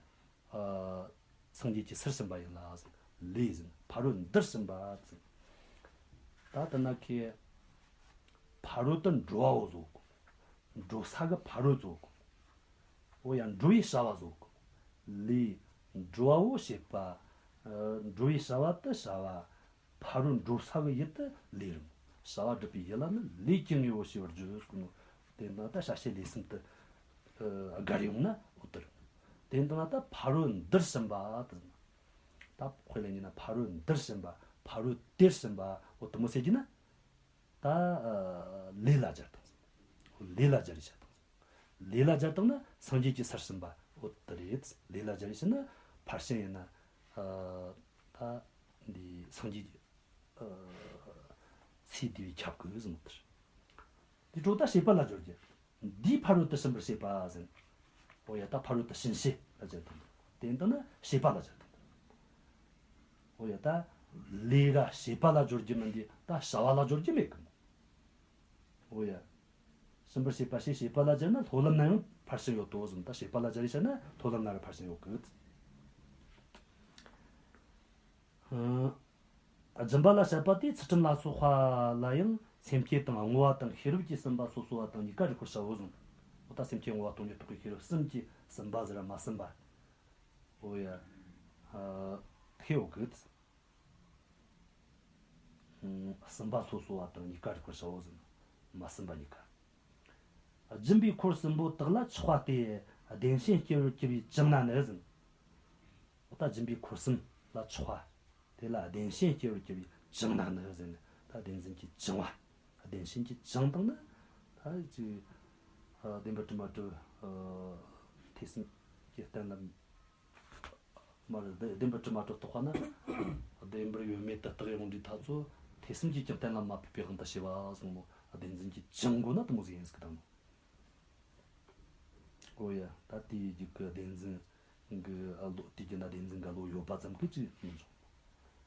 སངས་རྒྱས་ཀྱི་སར་ཕྱིན་པ་ཡིན་ལ་ཟེར། ལས་ཟེར་ན་ཕ་རོལ་འདིར་ཕྱིན་པ་ཟེར། ད་ལྟ་ན་ཁའི་ཕ་རོལ་ཏུ་འགྲོ་བའོ་ཟེར་གོ། འགྲོ་ས་གི་ཕ་རོལ་ཟེར་གོ། འོ་ཡ་འགྲོ་བའི་བྱ་བ་ཟེར་གོ། ལས། འགྲོ་བའོ་བྱེད་པ། ཨ། འགྲོ་བའི་བྱ་བ་དེ་བྱ་བ། ཕ་རོལ་འགྲོ་ས་གི་ཡུལ་དེ་ལས་རེད། བྱ་བ་སྒྲུབ་པའི་ཡུལ་ལ་ནི་ལས་ཀྱི་དངོས་པོ་ཤེས་པར་བརྗོད་ཟེར་གོ་ནོ། དེ་འདི་ན་ད་བྱ་བྱེད་ལས་གསུམ་དེ་ཨ་བགར་ཡོང་ན་འོ་དེ་རེད། དེ་འདི་ན་ད་ཕ་རོལ་འདིར་ཕྱིན་པ་དེ་ཟེར་ན། ད་དཔེ་ལ་ཉན་ན་ཕ་རོལ་འདིར་ཕྱིན་པ་ཕ་རོལ་དེར་ཕྱིན་པ་འོ་དེ་མོ་ཟེར་གྱི་ན། ད་ཨ་ལས་ལ་སྦྱར་དང་ཟེར། ལས་ལ་སྦྱར་རེ་བྱ་དང་ཟེར། ལས་ལ་སྦྱར་བཏང་ན་སངས་རྒྱས་ཀྱི་སར་ཕྱིན་པ་འོ་དེ་རེད། ལས་ལ་སྦྱར་རེ་བྱས་ན་ཕར་ཕྱིན་ཡིན་ན། ཨ། ད་འདི་སངས་རྒྱས་ཀྱི་ཨ་ཚེ་འདས་པས་ཁྱབ་དགོས་ཟེར་ནོ་དེར། དེ་འཕྲོ་ད་བྱེད་པ་ལ་སྦྱར་རྒྱུ། འདིས་ཕ་རོལ་ཏུ་ཕྱིན་པར་བྱེད་པ་ཟེར། འོ་ཡ་ད་ཕ་རོལ་ཏུ་ཕྱིན་བྱེད་ལ་སྦྱར་བཏང་། དེ་ལྟ་ན་བྱེད་པ་ལ་སྦྱར་བཏང་། འོ་ཡ། ད་ལས་ར་བྱེད་པ་ལ་སྦྱོར་རྒྱུ་མིན་དེ། ད་བྱ་བ་ལ་སྦྱོར་རྒྱུ་མེད་གི་མོ། འོ་ཡ། གསུམ་པར་བྱེད་པ་ཞེས་བྱེད་པ་ལ་སྦྱར་ན་སློབ་ལམ་ན་ཡང་ཕར་ཕྱིན་ཡོད་དོ་ཟེར། ད་བྱེད་པ་ལ་སྦྱར་རེ་བྱས་ན་སློབ་ལམ་ན་ར་ཕར་ཕྱིན་ཡོད་གི། ཨ། སྦྱིན་པ་ལ་བཤད་པ་དེ་ཚུལ་ཁྲིམས་ལ་སོགས་པ་ལ་ཡང་སེམས་བསྐྱེད་དང་བསྔོ་བ་དང་ཤེས་རབ་ཀྱིས་ཟིན་པ་སོ་སོ་བ་དང་གཉིས་ཀ་རིག་པར་བྱའོ་ཟེར། འོ་ད་སེམས་བསྐྱེད་བསྔོ་བ་སྟོང་ཉིད་རྟོགས་པའི་ཤེས་རབ་གསུམ་གྱིས་ཟིན་པ་ཟེར་ར་མ་ཟིན་པ། འོ་ཡ། ཨ། ཐེ་འོ་གི། ཨ། ཟིན་པ་སོ་སོ་བ་དང་གཉིས་ཀ་རིག་པར་བྱའོ་ཟེར། མ་ཟིན་པ་གཉིས་ཀ། སྦྱིན་པའི་འཁོར་གསུམ་པོ་དག་ལ་ཆགས་པ་སྟེ། བདེན་ཞེན་སྐྱེ་བར་གྱུར་པས་བཅིངས་ན་ནི་ཟེར། འོ་ད་སྦྱིན་པའི་འཁོར་གསུམ་ལ་ཆགས་པ་དེ་ལ་བདེན་ཞེན་སྐྱེ་བར་གྱུར་པས་བཅིངས་ན་ནི་ཟེར་ནས། ད་བདེན་འཛིན་གྱིས་བཅིངས་པ། བདེན་ཞེན་གྱིས་བཅིངས་བཏང་ན། ད་ཅིག་ཨ། བདེན་པར་གྲུབ་མ་གྲུབ། ཨ། ཐོས་བསམ་གྱི་གཏན་ལ། མ་རེད། བདེན་པར་གྲུབ་མ་གྲུབ་རྟོགས་པ་ན། བདེན་པར་ཡོད་མེད་དུ་བརྟགས་ཡོང་དུས་ཐག་ཚོ་ཐོས་བསམ་གྱིས་ཀྱང་གཏན་ལ་མ་ཕབ་པའི་དབང་དུ་བྱས་པ་ཟེར་མོ། བདེན་འཛིན་གྱིས་བཅིངས་དགོས་ན་དེ་མོ་ཟིག་ཡིན་ཟིག་དང་། འོ་ཡ། ད་དེའི་རྒྱུད་ཀྱི་བདེན་འཛིན་གྱི་བློ། དེའི་རྒྱུད་ན་བདེན་འཛིན་གྱི་བློ་ཡོད་པ་ཙམ་གྱིས་ཅི་ཡིན་ཆོག་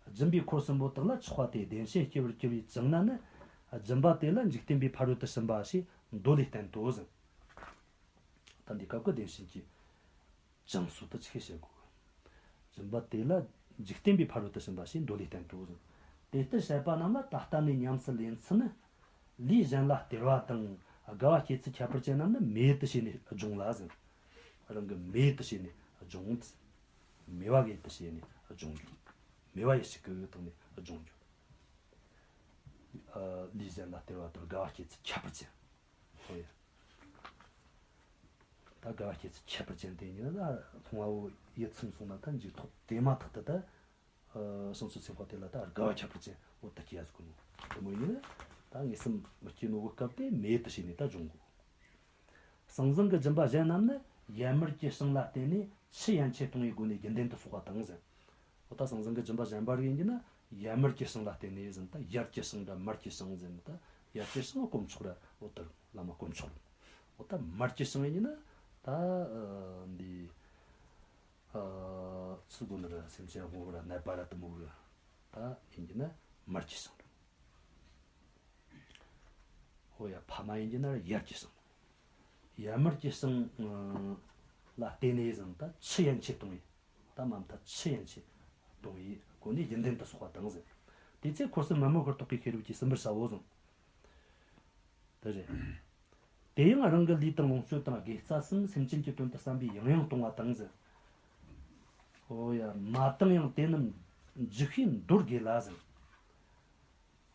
སྦྱིན་པའི་འཁོར་གསུམ་པོ་དག་ལ་ཆགས་པ་སྟེ། བདེན་ཞེན་སྐྱེ་བར་གྱུར་པས་བཅིངས་ན་ནི། སྦྱིན་པ་དེ་ལ་འཇིག་རྟེན་པའི་ཕ་རོལ་ཏུ་ཕྱིན་པ་ཞེས་མདོ་ལས་བསྟན་ཏོ་ཟེར། ད་འདི་སྐབས་ཀྱི་བདེན་ཞེན་གྱིས་བཅིངས་སྲོལ་དེ་ཆི་བཤད་དགོས། སྦྱིན་པ་དེ་ལ་འཇིག་རྟེན་པའི་ཕ་རོལ་ཏུ་ཕྱིན་པ་ཞེས་མདོ་ལས་བསྟན་ཏོ་ཟེར། དེ་ལྟར་བཤད་པ་རྣམས་ལ་ད་ལྟ་ནས་ཉམས་སུ་ལེན་ཚུལ་ནི། ལས་གཞན་ལ་སྟེར་བ་དང་དགའ་བ་སྐྱེད་ཚུལ་ཁྱད་པར་ཅན་རྣམས་ནི་མེད་དུ་བྱས་ནས་སྦྱོང་ལ་ཟེར། རང་གི་མེད་དུ་བྱས་ནས་སྦྱོང་། མེད་པ་གི་ཡུལ་དུ་བྱས་ནས་སྦྱོང་རྒྱུ། མེད་པ་ཡི་ཕྱིར་གྱི་ཐོག་ནས་སྦྱོང་རྒྱུ། ཨ། ལས་གཞན་ལ་སྟེར་བ་དང་དགའ་བ་སྐྱེད་ཚུལ་ཁྱད་པར་ཅན། ཧོ་ཡ། ད་དགའ་བ་སྐྱེད་ཚུལ་ཁྱད་པར་ཅན་དེ་ཡིན་ན། ད་ལྷུང་བ་བོ་ཡིད་ཚིམ་སོང་ན་ད་འཇུག་ཐོག་དེ་མ་ཐག་ཏུ་ད། ཨ། བྱང་ཆུབ་སེམས་དཔའ་དེ་ལ་ད་དགའ་བ་ཁྱད་པར་ཅན་འོ་ད་སྐྱེ་ཡ་ཟེར་གོ་ནོ། དེ་མོ་ཡིན་ན་ད་དངོས་སུ་མི་སྐྱེ་ནོ་བོ་སྐབས་དེ་མེད་དུ་བྱས་ནས་ད་སྦྱོང་དགོས། ཟང་ཟིང་གི་སྦྱིན་པ་གཞན་རྣམས་ནི་ཡར་མར་གྱི་བྱིངས་ལ་བརྟེན་ནས་ཆུ་ཡན་ཆད་གཏོང་བའི་སྒོ་ནས་རྒྱུན་ལྡན་དུ་གསོག་པ་དང་ཟེར། འོ་ད་ཟང་ཟིང་གི་སྦྱིན་པ་གཞན་པ་རིགས་ཡིན་གྱི་ན་ཡར་མར་གྱི་བྱིངས་ལ་བརྟེན་ནས་ཟེར། ད་ཡར་གྱི་བྱིངས་འདྲ་མར་གྱི་བྱིངས་ཟེར་ནས། ད་ཡར་གྱི་བྱིངས་དཀོན་མཆོག་ར། འོ་ད་བླ་མ་དཀོན་མཆོག་འོ་ད་མར་གྱི་བྱིངས་ཡིན་གྱི་ན་ད། ཨ། འདི། ཨ། ཚུལ་དགོས་ནི་ར་སེམས་ཅན་དབང་པོ་ར་ནད་པ་ར་དེ་མོ་གི། ད་ཡིན་གྱི་ན་མར་གྱི་བྱིངས། འོ་ཡ། ཕ་མ་ཡིན་གྱི་ན་ཡར་གྱི་བྱིངས། ཡར་མར་གྱི་བྱིངས་ལ་བརྟེན་ནས་ཟེར། ད་ཆུ་ཡན་ཆད་གཏོང་བའི། ད་མ་མཐའ་ཆུ་ཡན་ཆད་གཏོང་བའི་སྒོ་ནས་རྒྱུན་ལྡན་དུ་གསོག་པ་དང་ཟེར། དེ་ཚེ་འཁོར་གསུམ་མི་དམིགས་པར་རྟོགས་པའི་ཤེས་རབ་ཀྱིས་ཟིན་པར་བྱའོ་ཟེར། དེ་རེད། དེ་ཡང་རང་གི་ལུས་དང་ལོངས་སྤྱོད་དང་དགེ་རྩ་གསུམ་སེམས་ཅན་གྱི་དོན་དུ་བསམ་པས་ཡང་ཡང་གཏོང་བ་དང་ཟེར། འོ་ཡ། མ་བཏང་ཡང་དེ་རྣམས་འཇིག་པས་འདོར་དགོས་ལ་ཟེར།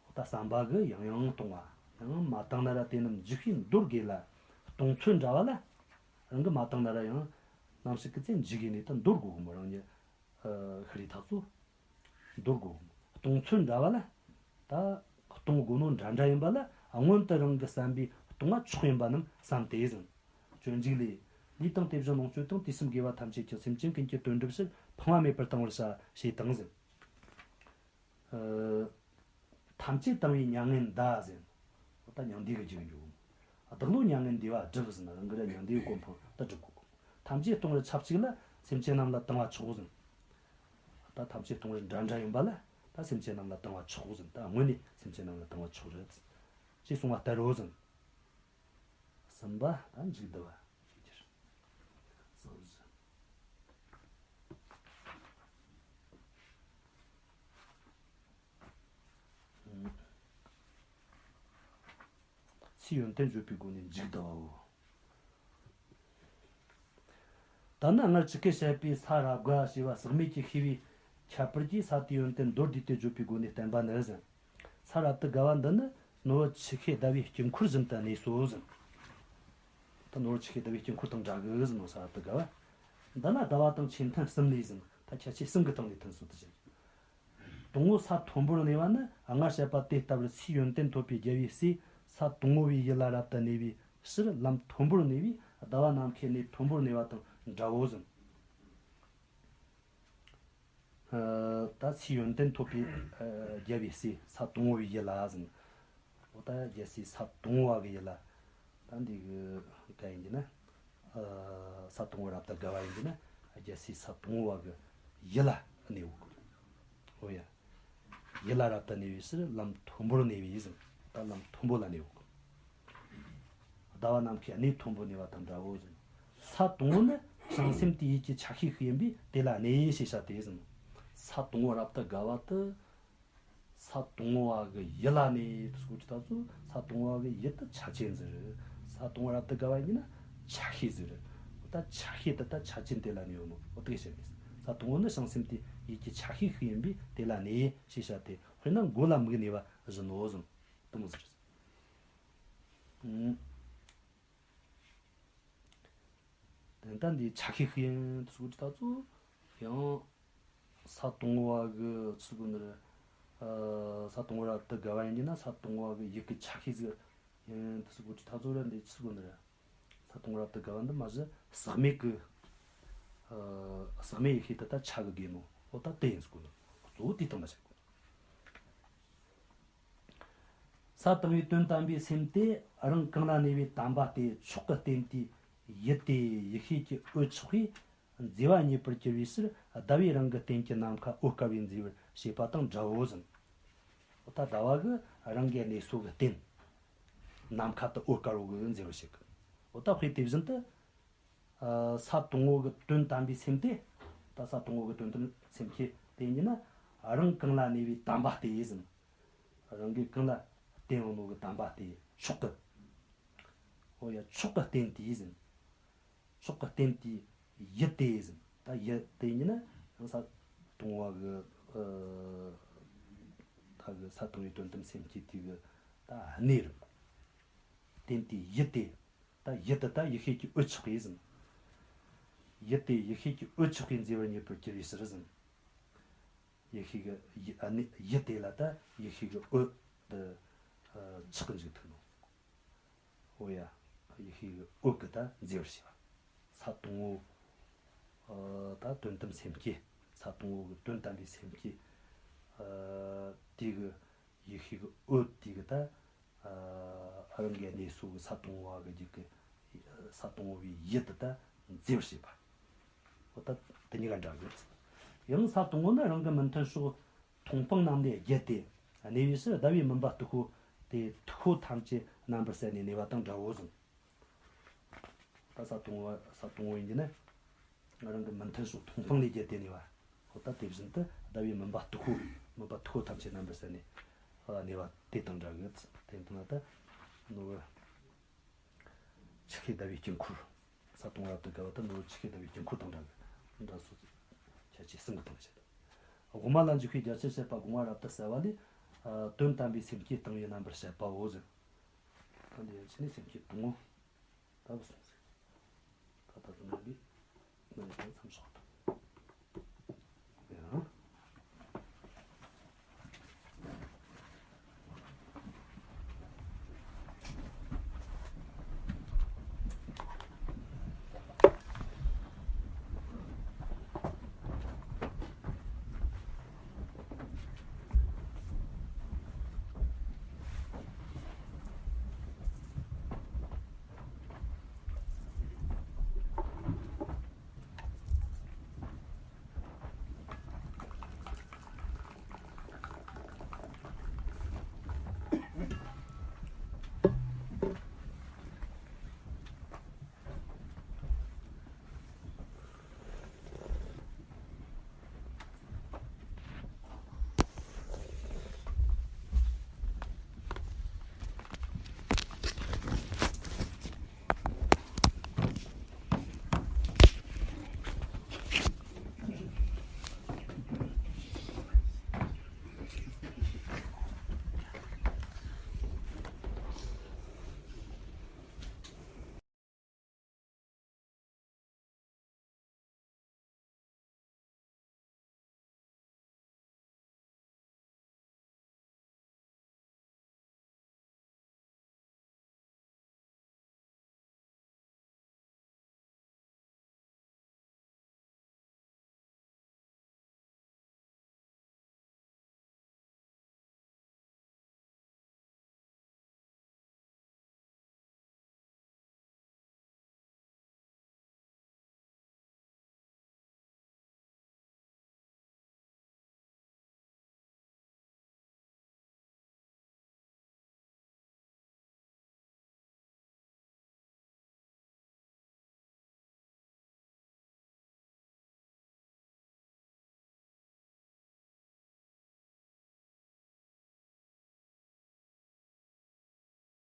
འོ་ད་བསམ་པ་གི་ཡང་ཡང་གཏོང་བ། ཡང་མ་བཏང་ན་ར་དེ་རྣམས་འཇིག་པས་འདོར་དགོས་ལ། གཏོང་ཚུལ་འདྲ་བ་ལ། རང་གི་མ་བཏང་ན་ར་ཡང་ནམ་ཞིག་གི་ཚེ་འཇིག་གི་ནས་ད་འདོར་དགོས་གི་མོ། རང་ཉིད། ཨ། ཤི་རིའི་ཐག་ཚོ་འདོར་དགོས། གཏོང་ཚུལ་འདྲ་བ་ལ། ད་གཏོང་དགོས་ནོ་འདྲ་འདྲ་ཡིན་པ་ལ་སྔོན་དུ་རང་གི་བསམ་པས་གཏོང་བ་མཆོག་ཡིན་པ་རྣམས་བསམ་སྟེ་ཟེར། སྤྱོད་འཇུག་ལས། ལུས་དང་དེ་བཞིན་ལོངས་སྤྱོད་དང་། དུས་གསུམ་དགེ་བ་ཐམས་ཅད་ཀྱང་། སེམས་ཅན་ཀུན་གྱི་དོན་སྒྲུབ་ཕྱིར། ཕངས་པ་མེད་པར་གཏང་བར་བྱ། ཞེས་དང་ཟེར། ཨ། ཐམས་ཅད་བཏང་བའི་མྱ་ངན་འདའ་ཟེར། འོ་ད་མྱང་འདས་ཀྱི་རྒྱུ་འགྱོ། བདག་བློ་མྱ་ངན་འདས་པ་བསྒྲུབས་ཟེར་ན་རང་གི་ར་མྱང་འདས་ཀྱི་གོ་འཕང་ད་སྒྲུབ་དགོས། ཐམས་ཅད་གཏོང་བར་ཆབས་ཅིག་ལ། སེམས་ཅན་རྣམས་ལ་བཏང་བ་མཆོག་ཟེར། ད་ཐམས་ཅད་གཏོང་བར་འདྲ་འདྲ་ཡིན་པ་ལ། ད་སེམས་ཅན་རྣམས་ལ་བཏང་བ་མཆོག་ཟེར། ད་སྔོན་ནས་སེམས་ཅན་རྣམས་ལ་བཏང་བ་མཆོག་རེད། ཅེས་གསུངས་པ་ལྟར་རོ་ཟེར། གསུམ་པ་ད་མཇུག་བསྡུ་བ་ཞིག་གྱུར། ཚིག་ཡོན་ཏན་བརྗོད་པའི་སྒོ་ནས་མཇུག་བསྡུ་བའོ། ད་ནི་སྔར་ཇི་སྐད་བཤད་པའི་ས་རབ་དགའ་ཞེས་པ་ཟག་མེད་ཀྱི་ཤེས་པའི་ཁྱད་པར་གྱིས་ས་དེའི་ཡོན་ཏན་མདོར་བསྡུས་ཏེ་བརྗོད་པའི་སྒོ་ནས་བསྟན་པ་ནི་ཟེར། ས་རབ་ཏུ་དགའ་བ་འདི་ནི་ནོར་བུ་ཆུ་ཤེལ་ཟླ་བའི་དཀྱིལ་འཁོར་བཞིན་དུ་གནས་སོ་ཟེར། ད་ནོར་བུ་ཆུ་ཤེལ་ཟླ་བའི་དཀྱིལ་འཁོར་དང་འདྲ་གི་ཟེར་ནོ། ས་རབ་ཏུ་དགའ་བ་འདི་ལ་ཟླ་བ་དང་ཆོས་མཐུན་གསུམ་ལས་ཟེར། ད་ཁྱད་ཆོས་གསུམ་གྱི་སྟེང་ནས་མཐུན་སོ་དུ་བྱེད། དང་པོ་ས་མཐོན་པོར་གནས་པ་ནི། སྔར་བཤད་པ་དེ་ལྟ་བུར་སའི་ཡོན་ཏན་ཐོབ་པའི་རྒྱལ་བའི་སྲས་ས་དང་པོ་བའི་ཡུལ་ལ་རབ་ཏུ་གནས་པའི་ཕྱིར། ལམ་མཐོན་པོར་གནས་པས་ཟླ་བ་ནམ་མཁའི་གནས་མཐོན་པོར་གནས་པ་དང་འདྲའོ་ཟེར། ཨ། ད་སའི་ཡོན་ཏན་ཐོབ་པའི། ཨ། རྒྱལ་བའི་སྲས་ས་དང་པོ་བའི་ཡུལ་ལ་ཟེར། འོ་ད་རྒྱལ་སྲས་ས་དང་པོ་བ་གི་ཡུལ་ལ། ད་འདི་གི་ག་ཡིན་གྱི་ན། ཨ། ས་དང་པོ་རབ་ཏུ་དགའ་བ་ཡིན་གྱི་ན་རྒྱལ་སྲས་ས་དང་པོ་བ་གི་ཡུལ་ལ་གནས་འོ། ཨོ་ཡ། ཡུལ་ལ་རབ་ཏུ་གནས་པའི་ཕྱིར་ལམ་མཐོན་པོར་གནས་པའི་ཟེར། ད་ལམ་མཐོན་པོ་ལ་གནས་པའོ། ཟླ་བ་ནམ་མཁའི་གནས་མཐོན་པོར་གནས་པ་དང་འདྲའོ་ཟེར། ས་དང་པོ་ནི་བྱང་སེམས་དེའི་ཡུལ་གྱི་ཆ་ཤས་ཤིག་ཡིན་པས་དེ་ལ་གནས་ཞེས་བྱ་སྟེ་ཟེར། ས་དང་པོ་རབ་ཏུ་དགའ་བ་དེ། ས་དང་པོ་བ་གི་ཡུལ་ལ་གནས་དེ་སོགས་ཀྱི་ད་ཚོ་ས་དང་པོ་བ་གི་ཡུལ་དེ་ཆ་ཅན་ཟེར། ས་དང་པོ་རབ་ཏུ་དགའ་བ་ཡིན་ན་ཆ་ཤས་ཟེར། ད་ཆ་ཤས་དེ་ད་ཆ་ཅན་དེ་ལ་གནས་ཡོད་ནོ། འོ་དེ་ག་བཤད་ནས། ས་དང་པོ་ནི་བྱང་སེམས་དེའི་ཡུལ་གྱི་ཆ་ཤས་ཤིག་ཡིན་པས་དེ་ལ་གནས་ཞེས་བྱ་སྟེ། དཔེར་ན་མགོ་ལ་མིག་གནས་པ་བཞིན་ནོ་ཟེར། དེ་མོ་ཟེར། ཨུམ། ད་ལྟ་འདི་ཆ་ཤས་ཤིག་ཡིན་དུ་སོགས་ཀྱི་ད་ཚོ་ཡང་ས་དང་པོ་བ་གི་ཚུལ་དགོས་ནི་རེད། ཨ། ས་དང་པོ་རབ་ཏུ་དགའ་བ་ཡིན་གྱི་ན་ས་དང་པོ་བ་གི་ཡུལ་གྱི་ཆ་ཤས་ཟིག་ཡིན་དུ་སོགས་ཀྱི་ད་ཚོ་ར་འདི་ཚུལ་དགོས་ནི་རེད། ས་དང་པོ་རབ་ཏུ་དགའ་བ་འདི་མ་གཞི་ཟག་མེད་ཀྱི། ཨ། ཟག་མེད་ཡེ་ཤེས་དེ་ད་ཆ་གི་དགོས་ནོ། འོ་ད་དེ་ཡིན་དུ་སོགས་ནི་གཙོ་བོ་དེའི་སྟེང་ལ་བཤད་དགོས། ས་དང་པོའི་དོན་དམ་པའི་སེམས་དེ་རང་གང་ལ་གནས་པའི་དམ་པ་སྟེ། མཆོག་གི་རྟེན་དེའི་ཡུལ་དེ་ཡེ་ཤེས་ཀྱི་འོད་མཆོག་གིས་མཛེས་པ་རྙེད་པར་གྱུར་པའི་ཕྱིར། ཟླ་བས་རང་གི་རྟེན་གྱི་ནམ་མཁའ་འོད་དཀར་བས་མཛེས་པར་བྱེད་པ་དང་འདྲའོ་ཟེར། འོ་ད་ཟླ་བ་གིས་རང་གི་གནས་ས་གི་རྟེན་ནམ་མཁའ་དེ་འོད་དཀར་བོ་གིས་མཛེས་པར་བྱེད་གི། འོ་ད་དཔེ་དེ་བཞིན་དུ། ཨ། ས་དང་པོ་གི་དོན་དམ་པའི་སེམས་དེ། ད་ས་དང་པོ་གི་དོན་དམ་སེམས་བསྐྱེད་དེ་ཡིན་ན། རང་གང་ལ་གནས་པའི་དམ་པ་སྟེ་ཟེར། རང་གིས་གང་ལ་བརྟེན་ཡོད་ནོ་གི་དམ་པ་སྟེ་མཆོག་གི། འོ་ཡ། མཆོག་གི་རྟེན་དེ་ཟེར། མཆོག་གི་རྟེན་དེའི་ཡུལ་དེ་ཟེར། ད་ཡུལ་དེ་ཡིན་ན་ཡང་ས་དང་པོ་བ་གི། ཨ། ད་གི་ས་དང་པོའི་དོན་དམ་སེམས་བསྐྱེད་དེ་གི་ད་གནས་རེད། རྟེན་དེའི་ཡུལ་དེ། ད་ཡུལ་དེ་ད་ཡེ་ཤེས་ཀྱི་འོད་མཆོག་གིས་ཟེར། ཡུལ་དེ་ཡེ་ཤེས་ཀྱི་འོད་མཆོག་གིས་མཛེས་པར་རྙེད་པར་གྱུར་པའི་ཕྱིར་ཟེར། ཡེ་ཤེས་ཀྱི་ཡུལ། ཨ་ནི་ཡུལ་དེ་ལ་ད་ཡེ་ཤེས་ཀྱི་འོད་དེ། ཨ། མཆོག་གི་འཇུག་ཐུབ་ནོ། འོ་ཡ། ཡེ་ཤེས་ཀྱི་འོད་ཀྱིས་ད་མཛེས་པར་བྱེད་པ། ས་དང་པོ། ཨ། ད་དོན་དམ་སེམས་བསྐྱེད། ས་དང་པོ་གི་དོན་དམ་པའི་སེམས་བསྐྱེད། ཨ། དེ་གི་ཡེ་ཤེས་ཀྱི་འོད་དེ་གིས་ད། ཨ། རང་གི་གནས་ས་གི་ས་དང་པོ་བ་གི་རྒྱུད་ཀྱི་ས་དང་པོ་བའི་ཡུལ་དེ་ད་མཛེས་པར་བྱེད་པ། འོ་ད་དེ་གཉིས་ཀ་འདྲ་གི། ཡང་ས་དང་པོ་ནི་རང་གི་མི་མཐུན་ཕྱོགས་མཐོང་སྤང་རྣམས་ལས་བརྒྱད་དེ་གནས་པའི་ཕྱིར། ཟླ་བའི་མུན་པ་དུག་ཤོག་དེ་དུག་ཤོག་ཐམས་ཅད་རྣམ་པར་བསལ་ནས་གནས་པ་དང་འདྲའོ་ཟེར། ད་ས་དང་པོ་ས་དང་པོ་ཡིན་གྱི་ན། རང་གི་མི་མཐུན་ཕྱོགས་མཐོང་སྤང་ལས་བརྒྱད་དེ་གནས་པ། འོ་ད་དེ་བཞིན་དུ་ཟླ་བའི་མུན་པ་དུག་ཤོག་མུན་པ་དུག་ཤོག་ཐམས་ཅད་རྣམ་པར་བསལ་ནས་གནས་པ་དེ་དང་འདྲ་གི། དེ་ལྟ་ན་ད་ནོར་བུ་ཆུ་ཤེལ་ཟླ་བའི་དཀྱིལ་འཁོར། ས་དང་པོ་རབ་ཏུ་དགའ་བ་དེ་ནོར་བུ་ཆུ་ཤེལ་ཟླ་བའི་དཀྱིལ་འཁོར་དང་འདྲ་གི། འདྲ་སོ་ཁྱད་ཆོས་གསུམ་གྱི་སྟེང་བཤད། དབུ་མ་ལ་འཇུག་པའི་རྒྱ་ཆེར་བཤད་པ་དགོངས་པ་རབ་ཏུ་གསལ་བ་ལས། ཨ། དོན་དམ་པའི་སེམས་བསྐྱེད་བཏང་བའི་རྣམ་པར་བཤད་པའོ་ཟེར། ད་འདི་ཡན་ཆད་ནས་སེམས་བསྐྱེད་དང་པོ་ལྟ་བུ་གསུངས་ཟེར། ད་ད་དུང་ང་འདི་ནང་དོན་མཚམས་སྦྱོར་དང་།